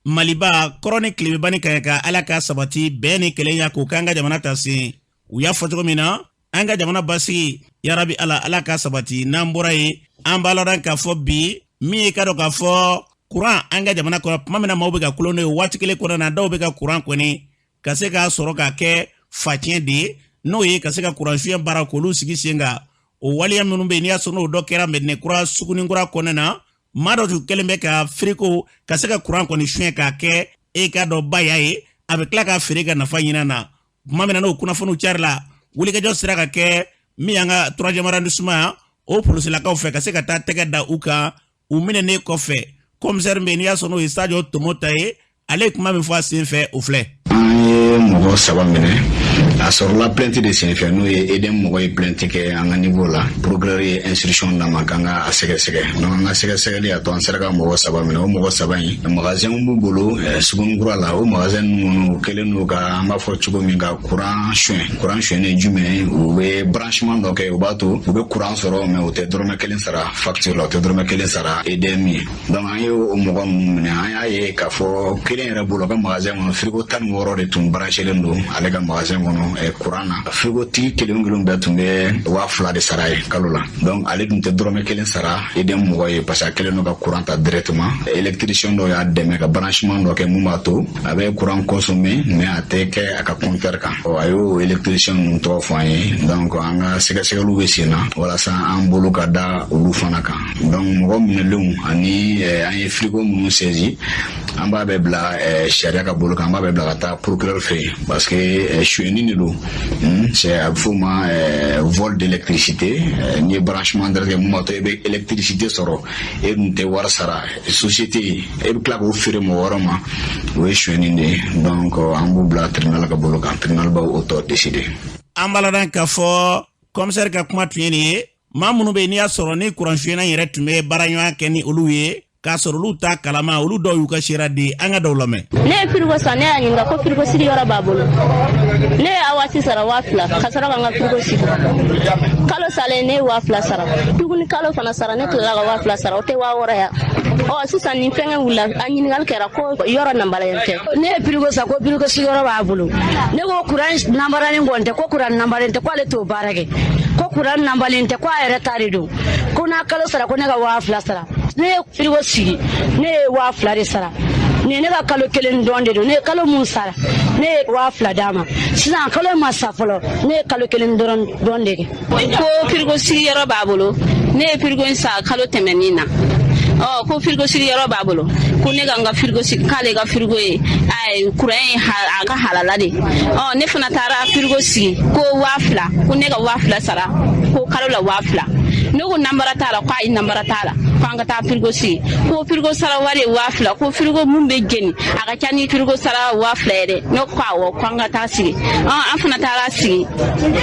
Maliba kɔrɔ ni tilebeba ni kaɲɛka, Ala ka sabati bɛn ni kelenya k'o k'an ka jamana ta sen. U y'a fɔ cogo min na, an ka jamana basigi, yarabi Ala, Ala ka sabati. N'an bɔra yen, an b'a ladɔn k'a fɔ bi min ye ka dɔn k'a fɔ kuran an ka jamana kɔnɔ, tuma min na maaw bɛ ka kulon n'o ye, waati kelen kɔnɔna na dɔw bɛ ka kuran kɔni ka se k'a sɔrɔ k'a kɛ facɛn de ye. N'o ye ka se ka kuransuɲɛ baara k'olu sigi sen kan. O waleya minnu bɛ yen, n'i y'a sɔrɔ n'o dɔ kɛra Mɛdinɛ Kura, Sugunikura kɔnɔna na, maa dɔ tun kɛlen bɛ ka firiko ka se ka kuran kɔni suɲɛ k'a kɛ e k'a dɔn baya ye, a bɛ tila k'a feere ka nafa ɲini a na. Tuma min na n'o kunnafoniw carila, wulikajɔ sera ka kɛ min y'an ka troisième arrondissement o polosilakaw fɛ ka se ka taa tɛgɛ da u kan. U minɛnen kɔfɛ, commissaire bɛ yen, n'i y'a sɔrɔ n'o ye Sajo Tomo ta ye, ale ye kuma min fɔ a sen fɛ, o filɛ. An ye mɔgɔ saba minɛ. A sɔrɔla plainte de senfɛ, n'o ye EDM mɔgɔ ye plainte kɛ an ka niveau la. Procureur ye instruction d'an ma k'an ka a sɛgɛsɛgɛ. Donc an ka sɛgɛsɛgɛli y'a to an sera ka mɔgɔ saba minɛ. O mɔgɔ saba in, magasin b'u bolo Sugunikura la. O magasin ninnu kɛlen don ka, an b'a fɔ cogo min, ka courant suɲɛ. Courant suɲɛni jumɛn? U bɛ branchement dɔ kɛ, o b'a to u bɛ courant sɔrɔ, mais u tɛ dɔrɔmɛ kelen sara facture la, u tɛ dɔrɔmɛ kelen sara EDM ye. Donc an ye o mɔgɔ ninnu minɛ. An y'a ye k'a fɔ kelen yɛrɛ bolo, ka magasin kɔnɔ, frigo 16 de tun branchelen don ale ka magasin kɔnɔ courant na. Frigo tigi kelen kelen bɛɛ tun bɛ 2000 de sara ye kalo la. Donc ale dun tɛ dɔrɔmɛ kelen sara EDM mɔgɔ ye, parce que a kɛlen don ka courant ta directement. Électricien dɔ y'a dɛmɛ ka branchement dɔ kɛ mun b'a to a bɛ courant consommer, mais a tɛ kɛ a ka compteur kan. A y'o électricien ninnu tɔgɔ fɔ an ye. Donc an ka sɛgɛsɛgɛliw bɛ sen na walasa an bolo ka da olu fana kan. Donc mɔgɔ minɛlenw ani an ye frigo minnu saisi, an b'a bɛɛ bila sariya ka bolo kan. An b'a bɛɛ bila ka taa procureur fɛ yen, parce que suyɛnni de don. C'est a bɛ f'o ma vol d'électricité. N'i ye branchement direct kɛ mun b'a to e bɛ électricité sɔrɔ, e dun tɛ wari sara société ye, e bɛ tila k'o feere mɔgɔ wɛrɛ ma, o ye suyɛnni de ye. Donc an b'u bila tribunal ka bolo kan, tribunal b'o tɔ décider. An b'a ladan k'a fɔ commissaire ka kuma tun ye nin ye. Maa minnu bɛ yen, n'i y'a sɔrɔ ni kuran yɛrɛ tun bɛ baaraɲɔgɔnya kɛ ni olu ye, k'a sɔrɔ olu t'a kalama, olu dɔw y'u ka seereya di. An ka dɔw lamɛn. Ne ye firigo san, ne y'a ɲininka ko firigo sigi yɔrɔ b'a bolo. Ne ye awasi sara 2000 ka sɔrɔ ka n ka firigo sigi. Kalo salen, ne ye 2000 sara tuguni. Kalo fana sara, ne tilala ka 2000 sara, o tɛ 6000 ya. Ɔ sisan nin fɛngɛ wulila, a ɲininkali kɛra ko yɔrɔ nanbaralen tɛ. Ne ye firigo san, ko firigo sigiyɔrɔ b'a bolo. Ne ko kuran nanbaralen kɔni tɛ, ko kuran nanbaralen tɛ, ko ale t'o baara kɛ, ko kuran nanbalen tɛ, ko a yɛrɛ ta de don, ko n'a kalo sara, ko ne ka 2000 sara. Ne ye firigo sigi, ne ye 2000 de sara. Nin ne ka kalo kelen dɔn de don. Ne ye kalo mun sara, ne ye 2000 d'a ma. Sisan kalo ma sa fɔlɔ, ne ye kalo kelen dɔrɔn dɔn de kɛ. Ko firigo sigiyɔrɔ b'a bolo. Ne ye firigo in san kalo tɛmɛnin na. Ɔ ko firigo sigiyɔrɔ b'a bolo, ko ne ka n ka firigo sigi, k'ale ka firigo ye ayi kuran ye a ka halala de. Ɔ ne fana taara firigo sigi, ko 2000, ko ne ka 2000 sara, ko kalo la 2000. Ne ko nanbara t'a la, ko ayi, nanbara t'a la, ko an ka taa firigo sigi, ko firigo sara wari ye 2000, ko firigo mun bɛ jeni, a ka ca ni firigo sara 2000 ye dɛ. Ne ko awɔ, ko an ka taa sigi. Ɔ an fana taara sigi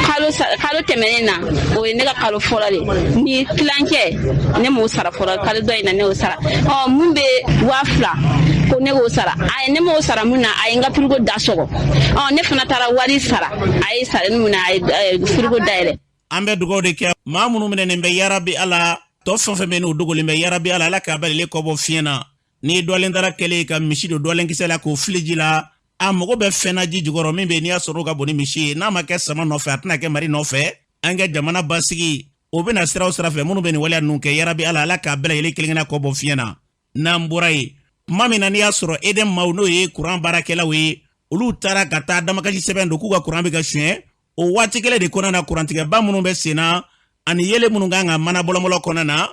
kalo kalo tɛmɛnen na, o ye ne ka kalo fɔlɔ de ni tilancɛ, ne m'o sara fɔlɔ. Kalo dɔ in na, ne y'o sara. Ɔ mun bɛ 2000, ko ne k'o sara, a ye ne m'o sara mun na, a ye n ka firigo da sɔgɔ. Ɔ ne fana taara wari sara, a ye sara mun na, a ye firigo dayɛlɛ. An bɛ dugawu de kɛ maa minnu minɛnen bɛ, yarabi Ala. Tɔ fɛn fɛn bɛ n'o dogolen bɛ, yarabi Ala, Ala k'a bɛɛ kɔ bɔ fiɲɛ na. N'i ye dɔlen dara kɛlen ka misi don dɔlen kisɛ la k'o fili ji la, a mago bɛ fɛn na ji jukɔrɔ min bɛ, n'i y'a sɔrɔ o ka bon ni misi ye, n'a ma kɛ sama nɔfɛ, a tɛna kɛ mari nɔfɛ. An ka jamana basigi, o bɛna siraw sira fɛ. Minnu bɛ nin waleya ninnu kɛ, yarabi Ala, Ala k'a bɛɛ lajɛlen kelen kelenna kɔ bɔ fiɲɛ na. N'an bɔra yen, tuma min na n'i y'a sɔrɔ EDM maaw, n'o ye kuran baarakɛlaw ye, olu taara ka taa damakasi sɛbɛn don k'u ka kuran bɛ ka suɲɛ, o waati kelen de kɔnɔna na, kurantigɛba minnu bɛ sen na ani yelen minnu kan ka mana bɔlɔbɔlɔ kɔnɔna na,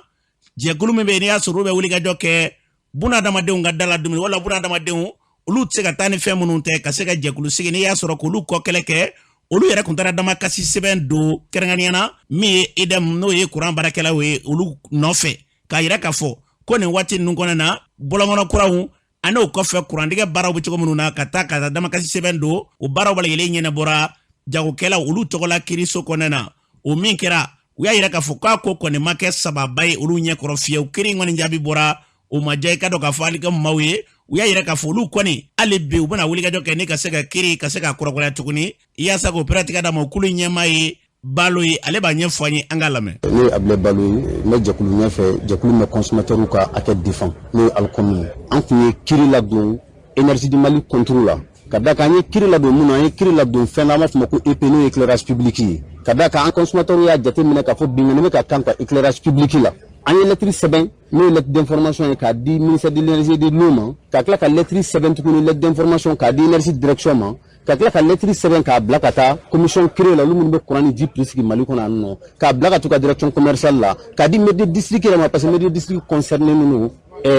jɛkulu min bɛ yen, n'i y'a sɔrɔ olu bɛ wulikajɔ kɛ bunadamadenw ka da la dumuni wala bunadamadenw olu tɛ se ka taa ni fɛn minnu tɛ, ka se ka jɛkulu sigi, n'i y'a sɔrɔ k'olu kɔ kɛlɛ kɛ, olu yɛrɛ tun taara damakasi sɛbɛn don kɛrɛnkɛrɛnnenya na min ye EDM, n'o ye kuran baarakɛlaw ye, olu nɔfɛ, k'a yira k'a fɔ ko nin waati ninnu kɔnɔna na, bɔlɔnkɔnɔ kuraw ani o kɔfɛ kurantigɛ baaraw bɛ cogo minnu na, ka taa damakasi sɛbɛn don, o baaraw bɛɛ lajɛlen ɲɛnabɔra jagokɛlaw olu tɔgɔla kiiriso kɔnɔna na. O min kɛra, u y'a yira k'a fɔ k'a ko kɔni ma kɛ sababa ye olu ɲɛkɔrɔ fiyewu. Kiiri in kɔni jaabi bɔra, o ma diya i ka dɔn k'a fɔ hali ka maaw ye. U y'a yira k'a fɔ olu kɔni hali bi u bɛna wulikajɔ kɛ ni ka se ka kiiri ka se ka kurakuraya tuguni, yaasa k'o pɛrɛtigɛ d'a ma. O kulu ɲɛmaa ye Balo ye, ale b'a ɲɛfɔ an ye, an k'a lamɛn. Ne ye Abulayi Balo ye, n bɛ jɛkulu ɲɛfɛ, jɛkulu min bɛ consommateurs ka hakɛ défend, n'o ye ALCOM ye. An tun ye kiiri ladon Énergie du Mali contre la, ka da kan an ye kiiri ladon mun na? An ye kiiri ladon fɛn na, an b'a fɔ o ma ko EP, n'o ye éclairage public ye, ka da kan an consommateurs y'a jateminɛ k'a fɔ binkanni bɛ ka kan ka éclairage public la. An ye lettre sɛbɛn, n'o ye lettre d'information ye, k'a di ministère de l'énergie et de l'eau ma, ka tila ka lettre sɛbɛn tuguni, lettre d'information, k'a di énergie direction ma. Ka tila ka lɛtiri sɛbɛn k'a bila ka taa commission CREE la, olu minnu bɛ kuran ni ji prix sigi Mali kɔnɔ yan nɔ, k'a bila ka t'u ka direction commerciale la, k'a di maire de district yɛrɛ ma, parce que maire de district concerné ninnu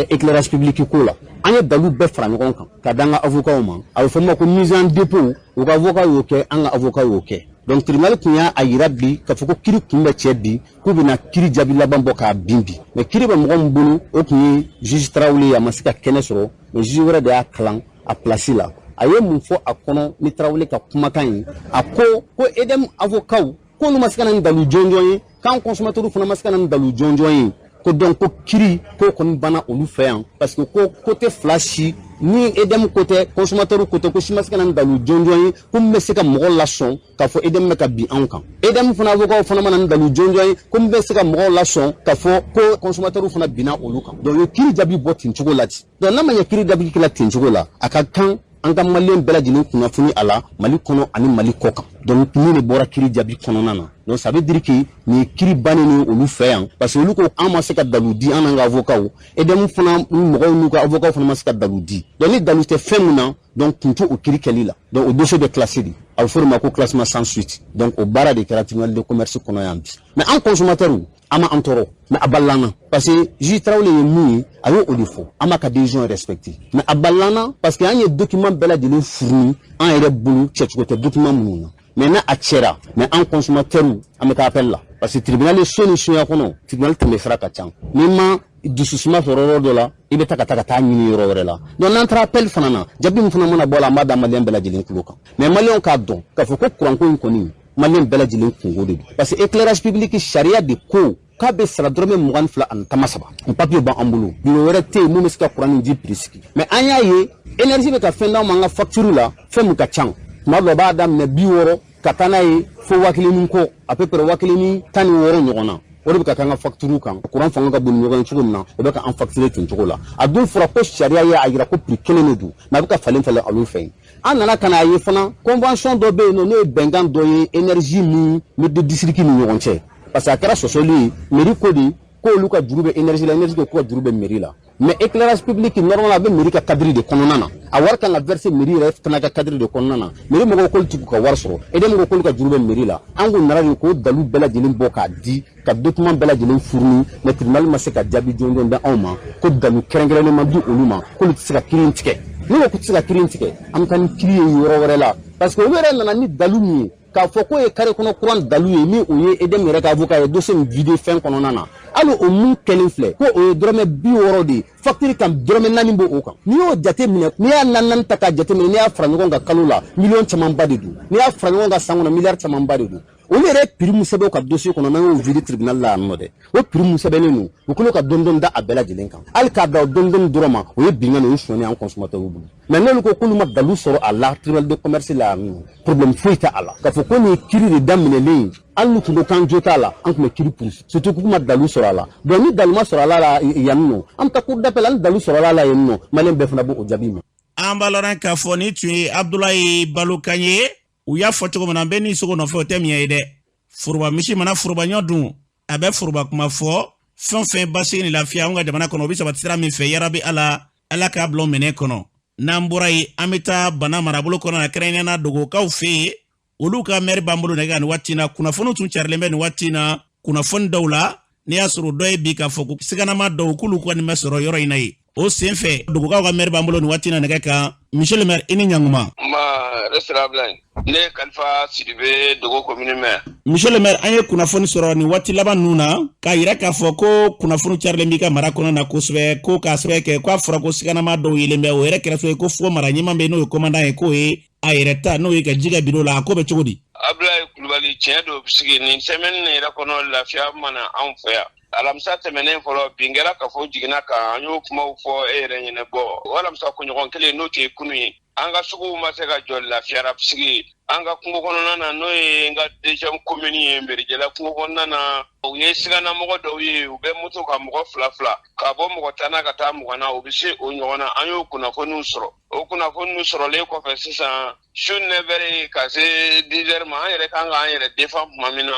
éclairage public ko la. An ye dalu bɛɛ fara ɲɔgɔn kan ka d'an ka avocat ma. A bɛ fɔ min ma ko mise en dépôt. U ka avocat y'o kɛ, an ka avocat y'o kɛ. Donc tribunal tun y'a yira bi k'a fɔ ko kiri kun bɛ cɛ bi, k'u bɛna kiri jaabi laban bɔ k'a bin bi. Mais kiri bɛ mɔgɔ min bolo, o tun ye juge Tarawele ye. A ma se ka kɛnɛ sɔrɔ, mais juge wɛrɛ de y'a kalan a place la. A ye mun fɔ a kɔnɔ ni Tarawele ka kumakan ye? A ko ko EDM avocat k'olu ma se ka na ni dalu jɔnjɔn ye, k'an consommateur fana ma se ka na ni dalu jɔnjɔn ye, ko donc ko kiri ko kɔni banna olu fɛ yan, parce que ko côté fila si ni, EDM ko tɛ, consommateur ko tɛ, ko si ma se ka na ni dalu jɔnjɔn ye ko min bɛ se ka mɔgɔ lasɔn k'a fɔ EDM bɛ ka bin anw kan. EDM fana avocat fana ma na ni dalu jɔnjɔn ye ko min bɛ se ka mɔgɔw lasɔn k'a fɔ ko consommateur fana binna olu kan. Donc u ye kiri jaabi bɔ ten cogo la ten. Donc n'a ma ɲɛ kiri jaabi kɛla ten cogo la, a ka kan an ka maliyɛn bɛɛ lajɛlen kunnafoni a la, Mali kɔnɔ ani Mali kɔ kan. Donc min de bɔra kiri jaabi kɔnɔna na, donc ça veut dire que nin ye kiri bannen ye olu fɛ yan, parce que olu ko an ma se ka dalu di, an n'an ka avocat, EDM fana mɔgɔw n'u ka avocat fana ma se ka dalu di. Donc ni dalu tɛ fɛn mun na, donc kun t'o o kiri kɛli la. Donc o dossier bɛ classé de, a bɛ fɔ o de ma ko classement sans suite. Donc o baara de kɛra tribunal de commerce kɔnɔ yan bi. Mais an consommateur, an ma an tɔɔrɔ, mais a balila an na, parce que juge Tarawele ye mun ye, a y'o de fɔ, an b'a ka décision respecté. Mais a balila an na, parce que an ye document bɛɛ lajɛlen fourni an yɛrɛ bolo, cɛcogo tɛ document minnu na. Mais n'a a cɛra, mais an consommateur, an bɛ taa appel la, parce que tribunal ye so ni sunya kɔnɔ, tribunal tɛmɛ sira ka ca. N'i ma dususuma sɔrɔ yɔrɔ dɔ la, i bɛ taa ka taa ɲini yɔrɔ wɛrɛ la. Donc n'an taara appel fana na, jaabi min fana mana bɔ a la, an b'a da maliyɛn bɛɛ lajɛlen tulo kan. Mais maliyɛnw k'a dɔn k'a fɔ ko kuranko in kɔni, maliyɛn bɛɛ lajɛlen kungo de don, parce que éclairage public, sariya de ko k'a bɛ sara dɔrɔmɛ 22 ani tama saba. O papiye b'an bolo. Bureau wɛrɛ tɛ yen mun bɛ se ka kuran ni ji prix sigi. Mais an y'a ye énergie bɛ ka fɛn d'anw ma an ka facture la, fɛn mun ka ca. Tuma dɔ b'a daminɛ 60 ka taa n'a ye fo 1000 ni kɔ, à peu près 1016 ɲɔgɔn na. O de bɛ ka k'an ka facture kan. Kuran fanga ka bon ni ɲɔgɔn ye cogo min na, o bɛ ka an facturer ten cogo la. A dun fɔra ko sariya ye a yira ko prix kelen de don, mais a bɛ ka falen falen olu fɛ yen. An nana ka na ye fana, convention dɔ bɛ yen nɔ, n'o ye bɛnkan dɔ ye énergie ni maire de district ni ɲɔgɔn cɛ, parce que a kɛra sɔsɔli ye. Mairie ko de k'olu ka juru bɛ énergie la, énergie ko k'u ka juru bɛ mairie la. Mais éclairage public, normalement, a bɛ mairie ka cadre de kɔnɔna na, a wari kan ka verser mairie yɛrɛ fana ka cadre de kɔnɔna na. Mairie mɔgɔw k'olu ti k'u ka wari sɔrɔ, EDM ko k'olu ka juru bɛ mairie la. An kun nana de k'o dalu bɛɛ lajɛlen bɔ k'a di, ka document bɛɛ lajɛlen fourni, mais tribunal ma se ka jaabi jɔnjɔn di anw ma ko dalu kɛrɛnkɛrɛnnen ma di olu ma k'olu tɛ se ka kiiri in tigɛ. N'u ko k'u tɛ se ka kiiri in tigɛ, an bɛ taa ni kiiri ye yɔrɔ wɛrɛ la, parce que olu yɛrɛ nana ni dalu min ye k'a fɔ k'o ye carré kɔnɔ kuran dalu ye, ni o ye EDM yɛrɛ ka avocat ye dossier min vidé fɛn kɔnɔna na, hali o mun kɛlen filɛ ko o ye dɔrɔmɛ 60 de ye facture kan, dɔrɔmɛ 4 b'o kan. N'i y'o jate minɛ, n'i y'a naani naani ta k'a jate minɛ, n'i y'a fara ɲɔgɔn kan kalo la, miliyɔn camanba de don. N'i y'a fara ɲɔgɔn kan san kɔnɔ, miliyari camanba de don. Olu yɛrɛ prix mun sɛbɛn u ka dossier kɔnɔ, n'an y'o vidé tribunal la yan nɔ dɛ, o prix mun sɛbɛnnen don, u kɛlen ka dɔɔni dɔɔni da a bɛɛ lajɛlen kan. Hali k'a da o dɔɔni dɔɔni dɔrɔn ma, o ye binkanni, o ye sonyani an consommateur bolo. Mais n'olu ko k'olu ma dalu sɔrɔ a la tribunal de commerce la yan nɔ, problème foyi tɛ a la. K'a fɔ ko nin ye kiiri de daminɛlen ye, hali n'u tun ko k'an jo t'a la, an tun bɛ kiiri poursuivre, surtout k'u ma dalu sɔrɔ a la. Donc ni dalu ma sɔrɔ a la yan nɔ, an bɛ taa cour d'appel. Ni dalu sɔrɔ a la yen nɔ, maliyɛn bɛɛ fana b'o jaabi ma. An b'a lɔn k'a fɔ ni tun ye Abudulayi Balokan ye. U y'a fɔ cogo min na, bɛɛ n'i sogo nɔfɛ, o tɛ miɲɛ ye dɛ. Foroba misi mana foroba ɲɔ dun, a bɛ foroba kuma fɔ. Fɛn o fɛn basigi ni lafiya anw ka jamana kɔnɔ, o bɛ sabati sira min fɛ, yarabi Ala, Ala k'a bila o minɛ kɔnɔ. N'an bɔra yen, an bɛ taa Bana marabolo kɔnɔ na, kɛrɛnkɛrɛnnenya la Dogokaw fɛ yen. Olu ka mɛri b'an bolo nɛgɛ nin waati in na. Kunnafoniw tun carilen bɛ nin waati in na kunnafoni dɔw la. N'i y'a sɔrɔ dɔ ye bi k'a fɔ ko siganama dɔw k'olu kɔni bɛ sɔrɔ yɔrɔ in na yen. O sen fɛ, Dogokaw ka mɛri b'an bolo nin waati in na nɛgɛ kan. Monsieur le maire, i ni ɲankuma. Nba, sira Ablaye, ne ye Kalifa Sidibe, Dogo commune maire. Monsieur le maire, an ye kunnafoni sɔrɔ nin waati laban ninnu na k'a yira k'a fɔ ko kunnafoni carilen b'i ka mara kɔnɔ na kosɛbɛ, ko k'a sɛbɛn kɛ k'a fɔra ko siganama dɔw yelen bɛ. O yɛrɛ kɛra sababu ye ko fo mara ɲɛmaa bɛ, n'o ye commandant ye, k'o ye a yɛrɛ ta, n'o ye ka ji kɛ biro la. A ko bɛ cogo di? Ablaye Kulubali, tiɲɛ don, sigi nin semaine nin yɛrɛ kɔnɔ, lafiya mana anw fɛ yan. Alamisa tɛmɛnen fɔlɔ, bin kɛra kafo jiginna kan, an y'o kumaw fɔ e yɛrɛ ɲɛnɛ bɔ. O alamisa kunɲɔgɔn kelen, n'o tɛ kunu ye, an ka suguw ma se ka jɔ lafiyara sigi. An ka kungo kɔnɔna na, n'o ye n ka deuxième commune ye, Merijɛla kungo kɔnɔna na, u ye siganamɔgɔ dɔw ye, u bɛ moto ka mɔgɔ fila fila ka bɔ mɔgɔ 10 na ka taa 20 na, u bɛ se o ɲɔgɔn na. An y'o kunnafoniw sɔrɔ. O kunnafoniw sɔrɔlen kɔfɛ sisan, su 9 heures ka se 10 heures ma, an yɛrɛ kan k'an yɛrɛ défend tuma min na,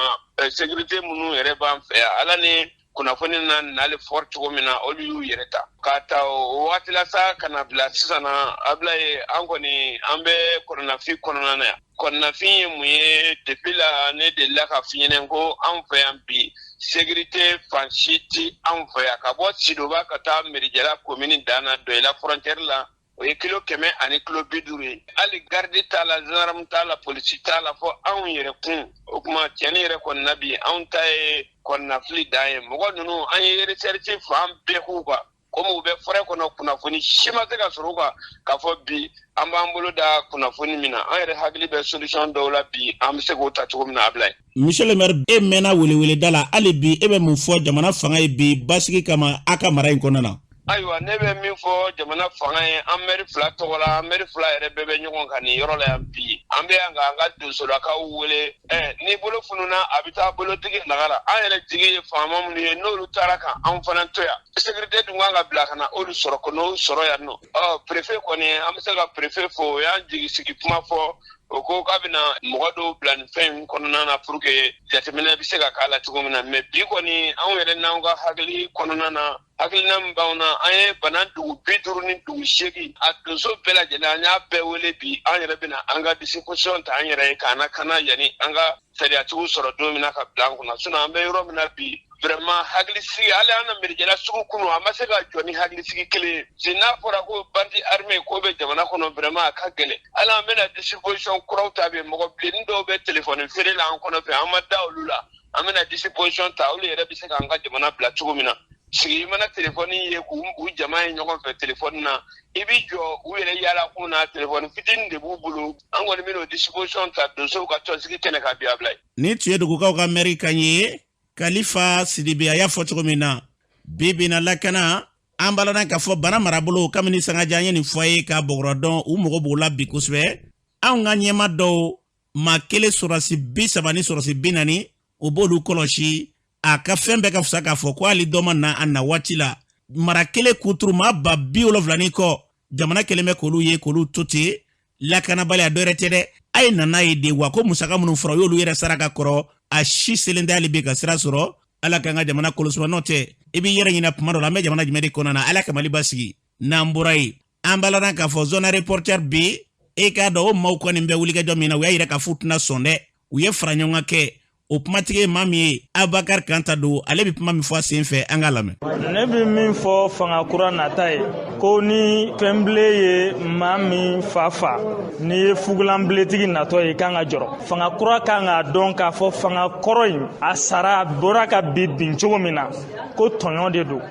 sécurité minnu yɛrɛ b'an fɛ yan, Ala ni Kunnafoni na nali fort cogo min na, olu y'u yɛrɛ ta k'a ta o waati la sa ka na bila sisan na. Ablaye, an kɔni an bɛ kɔnɔnafin kɔnɔna na yan. Kɔnɔnafin ye mun ye? Depuis la ne delila ka f'i ɲɛnɛ ko anw fɛ yan bi, sécurité fan si ti anw fɛ yan. Ka bɔ Sidoba ka taa Merijɛla commune dan na, Dɔyila frontière la, o ye kilo 150 ye. Hali garde t'a la, gendarme t'a la, polisi t'a la, fɔ anw yɛrɛ kun. O tuma tiɲɛni yɛrɛ kɔni na bi, anw ta ye kɔnɔnafili dan ye. Mɔgɔ ninnu, an ye recherche fan bɛɛ k'u kan, komi u bɛ forêt kɔnɔ, kunnafoni si ma se ka sɔrɔ u kan k'a fɔ bi an b'an bolo da kunnafoni min na. An yɛrɛ hakili bɛ solution dɔw la bi, an bɛ se k'o ta cogo min na, Ablaye. Monsieur le maire, e mɛnna weleweleda la, hali bi e bɛ mun fɔ jamana fanga ye bi basigi kama a ka mara in kɔnɔna na? Ayiwa, ne bɛ min fɔ jamana fanga ye, an mɛri fila tɔgɔ la, an mɛri fila yɛrɛ bɛɛ bɛ ɲɔgɔn kan nin yɔrɔ la yan bi. An bɛ yan k'an ka donsolakaw wele. Ni bolo fununa, a bɛ taa bolotigi nagara. An yɛrɛ jigi ye faama minnu ye, n'olu taara ka anw fana to yan, sécurité dun kan ka bila ka na olu sɔrɔ, ko n'o sɔrɔ yan nɔ. Ɔ préfet kɔni, an bɛ se ka préfet fo, o y'an jigi sigi kuma fɔ. O ko k'a bɛna mɔgɔ dɔw bila nin fɛn in kɔnɔna na pour que jateminɛ bɛ se ka k'a la cogo min na. Mais bi kɔni, anw yɛrɛ n'anw ka hakili kɔnɔna na, hakilina min b'anw na, an ye Bana dugu 58, a donso bɛɛ lajɛlen, an y'a bɛɛ wele bi. An yɛrɛ bɛna an ka disposition ta an yɛrɛ ye k'an lakana yanni an ka sariyatigiw sɔrɔ don min na ka bila an kunna. Sinon an bɛ yɔrɔ min na bi, vraiment hakilisigi, hali an na Merijɛla sugu kunu, a ma se ka jɔ ni hakilisigi kelen ye. Si n'a fɔra ko bandit armé ko bɛ jamana kɔnɔ, vraiment a ka gɛlɛn. Hali an bɛna disposition kuraw ta bi. Mɔgɔ bilenni dɔw bɛ telefɔni feere la an kɔnɔ fɛ, an ma da olu la. An bɛna disposition ta, olu yɛrɛ bɛ se k'an ka jamana bila cogo min na. Sigi i mana telefɔni ye k'u u jama ye ɲɔgɔn fɛ telefɔni na, i b'i jɔ u yɛrɛ yaala kun na, telefɔni fitinin de b'u bolo. An kɔni bɛna o disposition ta donsow ka tɔnsigi kɛnɛ kan bi, Ablaye. Nin tun ye dugukaw ka mɛri kan ye, Kalifa Sidibe. A y'a fɔ cogo min na, bi bi na lakana, an b'a ladɔn k'a fɔ Bana marabolo, kabini sangajan ye nin fɔ a ye k'a bɔgɔrɔ dɔn, u mago b'o la bi kosɛbɛ. Anw ka ɲɛma dɔw, maa kelen sɔrɔsi 30 ni sɔrɔsi 40, o b'olu kɔlɔsi. A ka fɛn bɛɛ ka fisa k'a fɔ ko hali dɔ ma na a na waati la. Mara kelen kuturu maa 70,000 ni kɔ, jamana kelen bɛ k'olu ye k'olu to ten. Lakanabaliya dɔ yɛrɛ tɛ dɛ, a ye nana ye de wa ko musaka minnu fɔra, u y'olu yɛrɛ sara ka kɔrɔ, a si selen tɛ hali bi ka sira sɔrɔ. Ala k'an ka jamana kolosuma, n'o tɛ i b'i yɛrɛ ɲinɛ tuma dɔ la an bɛ jamana jumɛn de kɔnɔ na. Ala ka Mali basigi. N'an bɔra yen, an b'a ladɔn k'a fɔ zone reporter bi, e k'a dɔn o maaw kɔni bɛ wulikajɔ min na, u y'a yira k'a fɔ u tɛna sɔn dɛ. U ye fara ɲɔgɔn kan kɛ. O kumatigi ye maa min ye, Abubakar Kanta don. Ale bɛ kuma min fɔ a sen fɛ, an k'a lamɛn. Ne bɛ min fɔ fanga kura nata ye, ko ni fɛnbilen ye maa min fa fa, n'i ye fugulanbiletigi natɔ ye, i kan ka jɔrɔ. Fanga kura kan k'a dɔn k'a fɔ fanga kɔrɔ in, a sara a bɔra ka bin bin cogo min na, ko tɔɲɔ de don.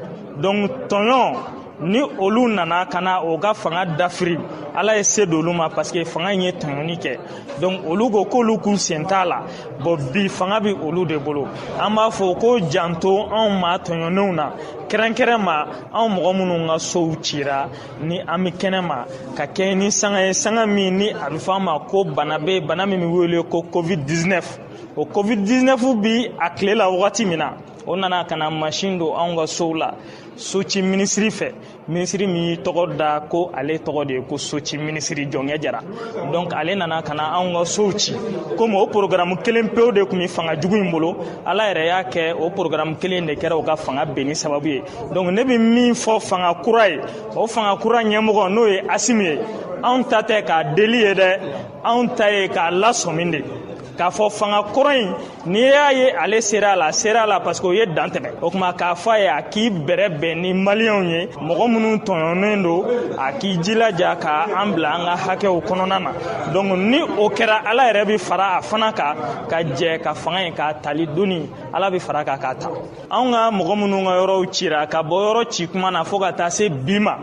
Donc tɔɲɔ ni olu nana ka na o ka fanga dafiri, Ala ye se d'olu ma, parce que fanga in ye tɔɲɔni kɛ. Donc olu ko k'olu k'u sen t'a la. Bon, bi fanga bɛ olu de bolo. An b'a fɔ ko janto anw maa tɔɲɔnenw na, kɛrɛnkɛrɛn ma anw mɔgɔ minnu ka sow cira, ni an bɛ kɛnɛ ma ka kɛɲɛ ni sanga ye, sanga min ni a bɛ fɔ an ma ko bana bɛ, bana min bɛ wele ko Covid 19. O Covid 19 bi a tile la wagati min na, o nana ka na mansin don anw ka sow la soci minisiri fɛ, minisiri min y'i tɔgɔ da ko ale tɔgɔ de ye ko soci minisiri Jɔnkɛ Jara. Donc ale nana ka na anw ka sow ci. Komi o programme kelen pewu de tun bɛ fanga jugu in bolo, Ala yɛrɛ y'a kɛ o programme kelen de kɛra o ka fanga benni sababu ye. Donc ne bɛ min fɔ fanga kura ye, o fanga kura ɲɛmɔgɔ n'o ye Asimi ye, anw ta tɛ k'a deli ye dɛ, anw ta ye k'a lasɔmi de, k'a fɔ fanga kɔrɔ in, n'i y'a ye ale sera a la, a sera a la parce que o ye dan tɛmɛ. O tuma k'a fɔ a ye a k'i bɛrɛ bɛn ni maliyɛnw ye, mɔgɔ minnu tɔɲɔnen don, a k'i jilaja ka an bila an ka hakɛw kɔnɔna na. Donc ni o kɛra, Ala yɛrɛ bɛ fara a fana kan ka jɛ ka fanga in k'a tali doni, Ala bɛ fara kan k'a ta. Anw ka mɔgɔ minnu ka yɔrɔw cira, ka bɔ yɔrɔ ci kuma na fo ka taa se bi ma,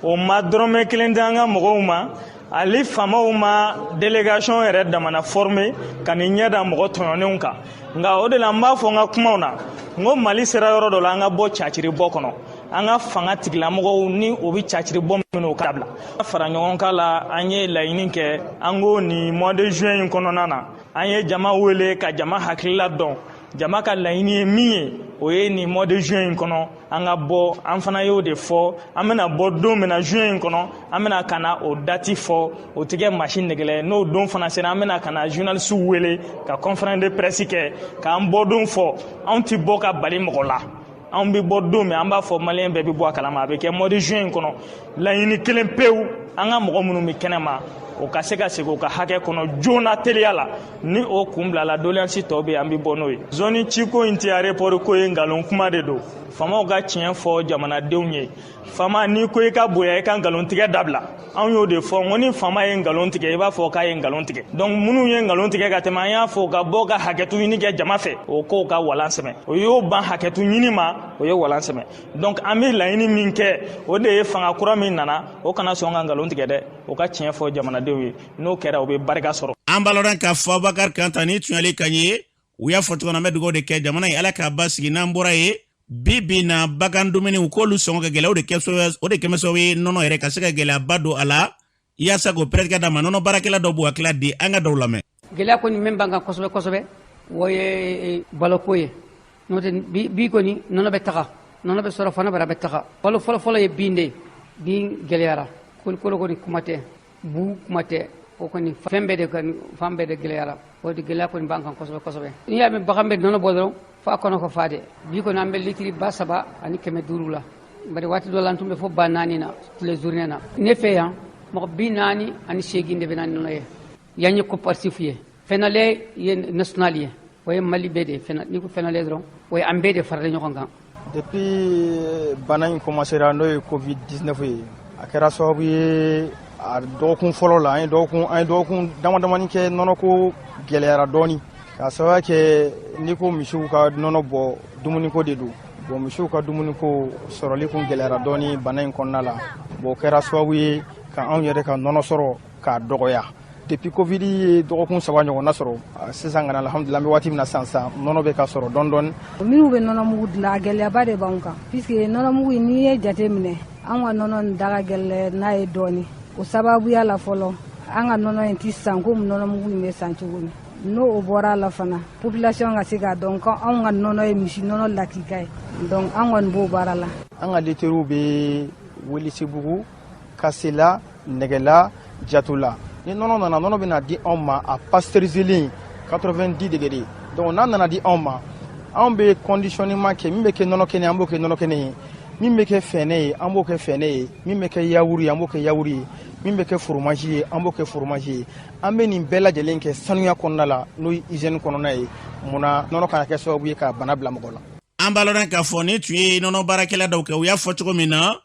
o ma dɔrɔmɛ kelen di an ka mɔgɔw ma. Ale faamaw ma délégation yɛrɛ damana former ka nin ɲɛ da mɔgɔ tɔɲɔnenw kan. Nka o de la n b'a fɔ n ka kumaw na, n ko Mali sera yɔrɔ dɔ la, an ka bɔ caciri bɔ kɔnɔ. An ka fanga tigilamɔgɔw ni o bɛ caciri bɔ minnu, o ka dabila. Fara ɲɔgɔn kan la, an ye laɲini kɛ, an ko nin mois de juin in kɔnɔna na, an ye jama wele ka jama hakilila dɔn. Jama ka laɲini ye min ye, o ye nin mois de juin in kɔnɔ an ka bɔ. An fana y'o de fɔ, an bɛna bɔ don min na juin in kɔnɔ, an bɛna ka na o date fɔ. O tɛ kɛ masi nɛgɛlɛ. N'o don fana sera, an bɛna ka na journalistes wele ka conférence de presse kɛ k'an bɔ don fɔ. Anw tɛ bɔ ka bali mɔgɔ la. Anw bɛ bɔ don min, an b'a fɔ, maliyɛn bɛɛ bɛ bɔ a kalama. A bɛ kɛ mois de juin in kɔnɔ. Laɲini kelen pewu, an ka mɔgɔ minnu bɛ kɛnɛ ma, o ka se ka segin u ka hakɛ kɔnɔ joona, teliya la. Ni o kun bilala, doléance tɔ bɛ yen, an bɛ bɔ n'o ye. Zone ciko in tɛ aéroport ko ye, nkalon kuma de don. Faamaw ka tiɲɛ fɔ jamanadenw ye. Faama, n'i ko i ka bonya, i ka nkalon tigɛ dabila. Anw y'o de fɔ, n ko ni faama ye nkalon tigɛ, i b'a fɔ k'a ye nkalon tigɛ. Donc minnu ye nkalon tigɛ ka tɛmɛ, an y'a fɔ ka bɔ ka hakɛtu ɲini kɛ jama fɛ, o k'o ka walan sɛmɛ. O y'o ban hakɛtu ɲini ma, o ye walan sɛmɛ. Donc an bɛ laɲini min kɛ, o de ye fanga kura min nana, o kana sɔn ka nkalon tigɛ dɛ, o ka tiɲɛ fɔ jamanadenw ye. N'o kɛra, o bɛ barika sɔrɔ. An b'a lɔn k'a fɔ Abubakar Kanta ni tunyali kan ye, u y'a fɔ cogo min na, an bɛ dugawu de kɛ jamana ye, Ala k'a basigi. N'an bɔra yen, bi bi na, bagan dumuniw k'olu sɔngɔ ka gɛlɛ, o de kɛ o de kɛmɛ sababu ye nɔnɔ yɛrɛ ka se ka gɛlɛyaba don a la. Yaasa k'o pɛrɛtigɛ d'a ma, nɔnɔ baarakɛla dɔw b'u hakilila di, an ka dɔw lamɛn. Gɛlɛya kɔni min b'an kan kosɛbɛ kosɛbɛ, o ye baloko ye. N'o tɛ, bi kɔni nɔnɔ bɛ taga, nɔnɔ bɛ sɔrɔ fana, bara bɛ taga. Balo fɔlɔfɔlɔ ye bin de ye. Bin gɛlɛyara, kolo kɔni kuma tɛ, bu kuma tɛ. O kɔni fɛn bɛɛ de kɔni, fan bɛɛ de gɛlɛyara. O de gɛlɛya kɔni b'an kan kosɛbɛ kosɛbɛ. N'i y'a mɛn bagan bɛ nɔnɔ bɔ dɔrɔn, f'a kɔnɔ ka fa de. Bi kɔni an bɛ litiri 3500 la, bari waati dɔ la an tun bɛ fo 4000 na tile journée na. Ne fɛ yan, mɔgɔ 48 de bɛ na nɔnɔ ye yan. Ye coopérative ye, FENALED ye national ye, o ye Mali bɛɛ de ye. N'i ko FENALED dɔrɔn, o ye an bɛɛ de faralen ɲɔgɔn kan. Depuis bana in commencera, n'o ye Covid 19 ye, a kɛra sababu ye, a dɔgɔkun fɔlɔ la, an ye dɔgɔkun dama damani kɛ, nɔnɔko gɛlɛyara dɔɔni, k'a sababuya kɛ n'i ko misiw ka nɔnɔ bɔ, dumuniko de don. Bon, misiw ka dumuniko sɔrɔli kun gɛlɛyara dɔɔni bana in kɔnɔna la. Bon, o kɛra sababu ye ka anw yɛrɛ ka nɔnɔ sɔrɔ k'a dɔgɔya. Depuis Covid ye dɔgɔkun 3 ɲɔgɔnna sɔrɔ sisan ka na, alhamdulillah, an bɛ waati min na sisan sisan, nɔnɔ bɛ ka sɔrɔ dɔɔni dɔɔni. Minnu bɛ nɔnɔmugu dilan, a gɛlɛyaba de b'anw kan, puisque nɔnɔmugu in, n'i ye jate minɛ, an ka nɔnɔ nin da ka gɛlɛn n'a ye dɔɔni. O sababuya la, fɔlɔ, an ka nɔnɔ in ti san komi nɔnɔmugu in bɛ san cogo min. N'o o bɔra a la fana, population ka se k'a dɔn ko anw ka nɔnɔ ye misi nɔnɔ lakika ye. Donc an kɔni b'o baara la. An ka literiw bɛ Welesebugu, Kasela, Nɛgɛla, Jatola. Ni nɔnɔ nana, nɔnɔ bɛna di anw ma a pasteuriselen, 90 degré. Donc n'a nana di anw ma, anw bɛ conditionnement kɛ. Min bɛ kɛ nɔnɔ kɛnɛ, an b'o kɛ nɔnɔ kɛnɛ ye. Min bɛ kɛ fɛnɛ ye, an b'o kɛ fɛnɛ ye. Min bɛ kɛ yawuru ye, an b'o kɛ yawuru ye. Min bɛ kɛ fromage ye, an b'o kɛ fromage ye. An bɛ nin bɛɛ lajɛlen kɛ sanuya kɔnɔna la, n'o ye hygiène kɔnɔna ye. Munna nɔnɔ kana kɛ sababu ye ka bana bila mɔgɔ la? An b'a lɔn k'a fɔ ni tun ye nɔnɔ baarakɛla dɔw kɛ, u y'a fɔ cogo min na,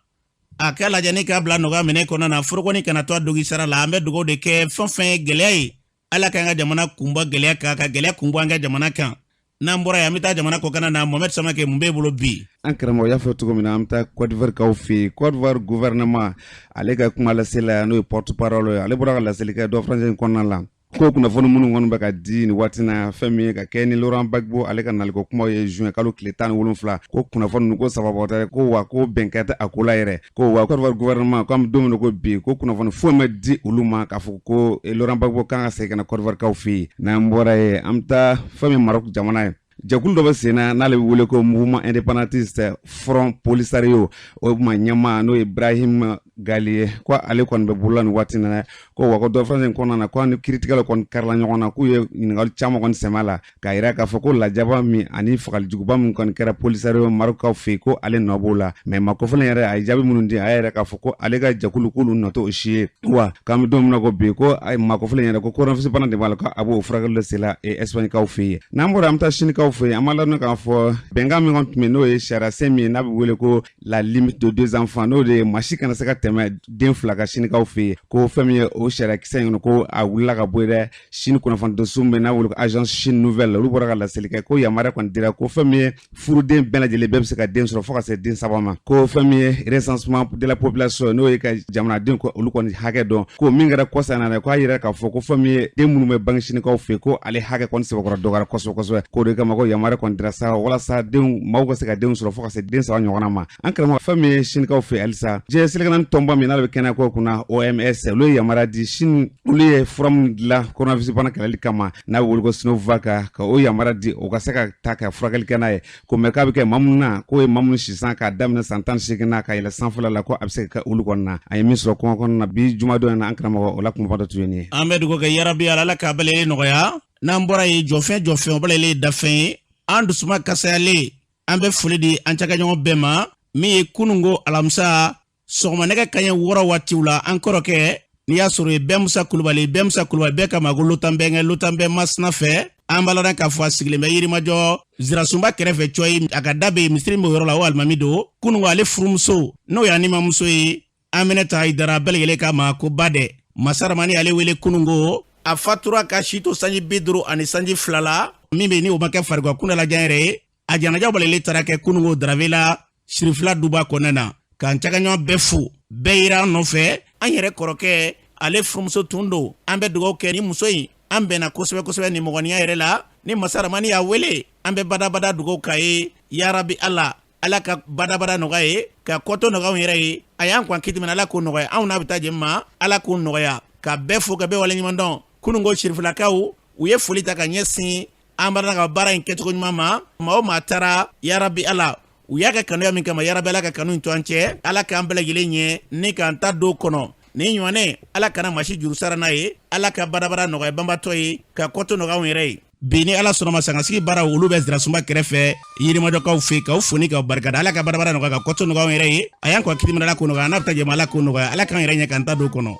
a ka lajɛ ni k'a bila nɔgɔya minɛ kɔnɔna na, forokɔni kana to a dogi sara la. An bɛ dugawu de kɛ, fɛn fɛn ye gɛlɛya ye, Ala k'an ka jamana kunbɔ gɛlɛya kan, ka gɛlɛya kunbɔ an ka jamana kan. N'an bɔra yen, an bɛ taa jamana kɔkanna na. Mohamed Samake, mun b'e bolo bi? An karamɔgɔ y'a fɔ cogo min na, an bɛ taa Côte d'Ivoire kaw fɛ yen. Côte d'Ivoire gouvernement, ale ka kuma lasela, n'o ye porte parole ye, ale bɔra ka laseli kɛ dɔ farancɛ in kɔnɔna la, ko kunnafoni minnu kɔni bɛ ka di nin waati na, fɛn min ye ka kɛ ni Laurent Gbagbo ale ka naliko kumaw ye juin kalo tile 17, ko kunnafoni ninnu ko sababɔ tɛ, ko wa ko bɛnkɛ tɛ a ko la yɛrɛ, ko wa Côte d'Ivoire gouvernement ko an bɛ don min na ko bi, ko kunnafoni foyi ma di olu ma k'a fɔ ko Laurent Gbagbo kan ka segin ka na Côte d'Ivoire kaw fɛ yen. N'an bɔra yen, an bɛ taa fɛn min Maroc jamana ye. Jɛkulu dɔ bɛ sen na n'ale bɛ wele ko Mouvement indépendantiste Front Polisario, o ma ɲɛmaa n'o ye Ibrahim Gali ye, ko ale kɔni bɛ bolola nin waati na, ko wa ko dɔ fana kɔnɔna na, ko ni kiiritigɛlaw kɔni karila ɲɔgɔn na, k'u ye ɲininkali caman kɔni sɛmɛ la, k'a yira k'a fɔ ko lajaba min ani fagalijuguba min kɔni kɛra Polisario Marokaw fɛ yen, ko ale nɔ b'o la. Mais maa kofɔlen yɛrɛ, a ye jaabi minnu di, a yɛrɛ k'a fɔ ko ale ka jɛkulu k'olu nɔ t'o si ye. Wa k'an bɛ don min na ko bi, ko maa kofɔlen yɛrɛ, ko coronavirus bana de b'a la, ko a b'o furakɛli de sen la Espagne kaw fɛ yen. N'an bɔra, an bɛ taa Sinikaw fɛ yen. An b'a ladɔn k'a fɔ bɛnkan min kɔni tun bɛ, n'o ye sariya sen min ye n'a bɛ wele ko la limite de deux enfants, n'o de ye maa si kana se ka tɛmɛ den 2 kan Sinikaw fɛ yen, ko fɛn min ye o sariya kisɛ in kɔnɔ, ko a wulila ka bɔ yen dɛ. Sini kunnafonidiso min n'a wele ko Agence Chine Nouvelle, olu bɔra ka laseli kɛ ko yamaruya kɔni dira, ko fɛn min ye furuden bɛɛ lajɛlen bɛɛ bɛ se ka den sɔrɔ fo ka se den 3 ma. Ko fɛn min ye recensement de la population, n'o ye ka jamanaden ko olu kɔni hakɛ dɔn, ko min kɛra kɔsa in na, ko a yira k'a fɔ ko fɛn min ye den minnu bɛ bange Sinikaw fɛ, ko ale hakɛ kɔni sɛbɛkɔrɔ dɔgɔyara kosɛbɛ kosɛbɛ, k'o de kama ko yamaruya kɔni dira sa walasa denw maaw ka se ka denw sɔrɔ fo ka se den 3 ɲɔgɔnna ma. An karamɔgɔ, fɛn min ye Sinikaw fɛ halisa, diɲɛ seleke tɔnba min n'ale bɛ kɛnɛya ko kunna, OMS, olu ye yamaruya di Sini, olu ye fura min dilan coronavirus bana kɛlɛli kama n'a bɛ wele ko Sinovac, ka o yamaruya di o ka se ka ta ka furakɛli kɛ n'a ye, ko mɛ k'a bɛ kɛ maa minnu na, k'o ye maa minnu sisan k'a daminɛ san 18 na ka yɛlɛ sanfɛla la, ko a bɛ se ka kɛ olu kɔni na. A ye min sɔrɔ kɔngɔ kɔnɔna na bi jumadon in na, an karamɔgɔ, o la kumaba dɔ tun ye nin ye. An bɛ dugawu kɛ yarabi, Ala k'a bɛɛ lajɛlen nɔgɔya. N'an bɔra yen, jɔfɛn jɔfɛn, o bɛɛ lajɛlen ye dafɛn ye, an dusuma kasayalen. An bɛ foli di an cakɛɲɔgɔn bɛɛ ma. Min ye kunungo alamisa sɔgɔma nɛgɛ kaɲɛ 6 waatiw la, an kɔrɔkɛ n'i y'a sɔrɔ ye bɛɛ Musa Kulubali, bɛɛ Musa Kulubali bɛɛ k'a ma ko Lotanbɛnkɛ, Lotanbɛn Masina fɛ. An b'a ladɔn k'a fɔ a sigilen bɛ Yirimajɔ Zirasunba kɛrɛfɛ cɔyi, a ka da bɛ yen, misiri b'o yɔrɔ la, o alimami don. Kunungo ale furumuso n'o y'a nimamuso ye, Aminata Hayidara, bɛɛ lajɛlen k'a ma ko ba dɛ. Masaramani ale wele kunungo, a fatura ka si to sanji 52 la. Min bɛ ni o ma kɛ farikolo kunnalajan yɛrɛ ye, a janaja bɛɛ lajɛlen taara kɛ kunungo Daravela Sirifila duba kɔnɔna na. K'an cakɛɲɔgɔn bɛɛ fo, bɛɛ yera an nɔfɛ. An yɛrɛ kɔrɔkɛ ale furumuso tun don. An bɛ dugawu kɛ ni muso in, an bɛnna kosɛbɛ kosɛbɛ ni mɔgɔniya yɛrɛ la. Ni masaramani y'a wele, an bɛ badabada dugawu k'a ye. Yarabi Ala, Ala ka badabada nɔgɔya ye, ka kɔtɔ nɔgɔya anw yɛrɛ ye. A y'an kɔn kiti min, Ala k'o nɔgɔya anw n'a bɛ taa jɛ ma, Ala k'o nɔgɔya. Ka bɛɛ fo, ka bɛɛ waleɲuman dɔn. Kunungo Sirifilakaw, u ye foli ta ka ɲɛsin an b'a ka baara in kɛcogo ɲuman ma. Maa o maa taara, yarabi Ala, u y'a kɛ kanuya min kama, yarabi Ala ka kanu in to an cɛ. Ala k'an bɛɛ lajɛlen ɲɛ ni k'an ta don kɔnɔ ni ɲɔgɔnɛ. Ala kana maa si juru sara n'a ye. Ala ka badabada nɔgɔya banbatɔ ye, ka kɔtɔ nɔgɔya anw yɛrɛ ye. Bi ni Ala sɔnna ma, sangasigi baara olu bɛ Zirasunba kɛrɛfɛ Yirimajɔkaw fɛ, k'aw fo ni k'aw barikada. Ala ka badabada nɔgɔya, ka kɔtɔ nɔgɔya anw yɛrɛ ye. A y'an kɔn kiti min, Ala k'o nɔgɔya. N'a bɛ taa jɛma, Ala k'o nɔgɔya. Ala k'an yɛrɛ ɲɛ k'an ta don kɔnɔ.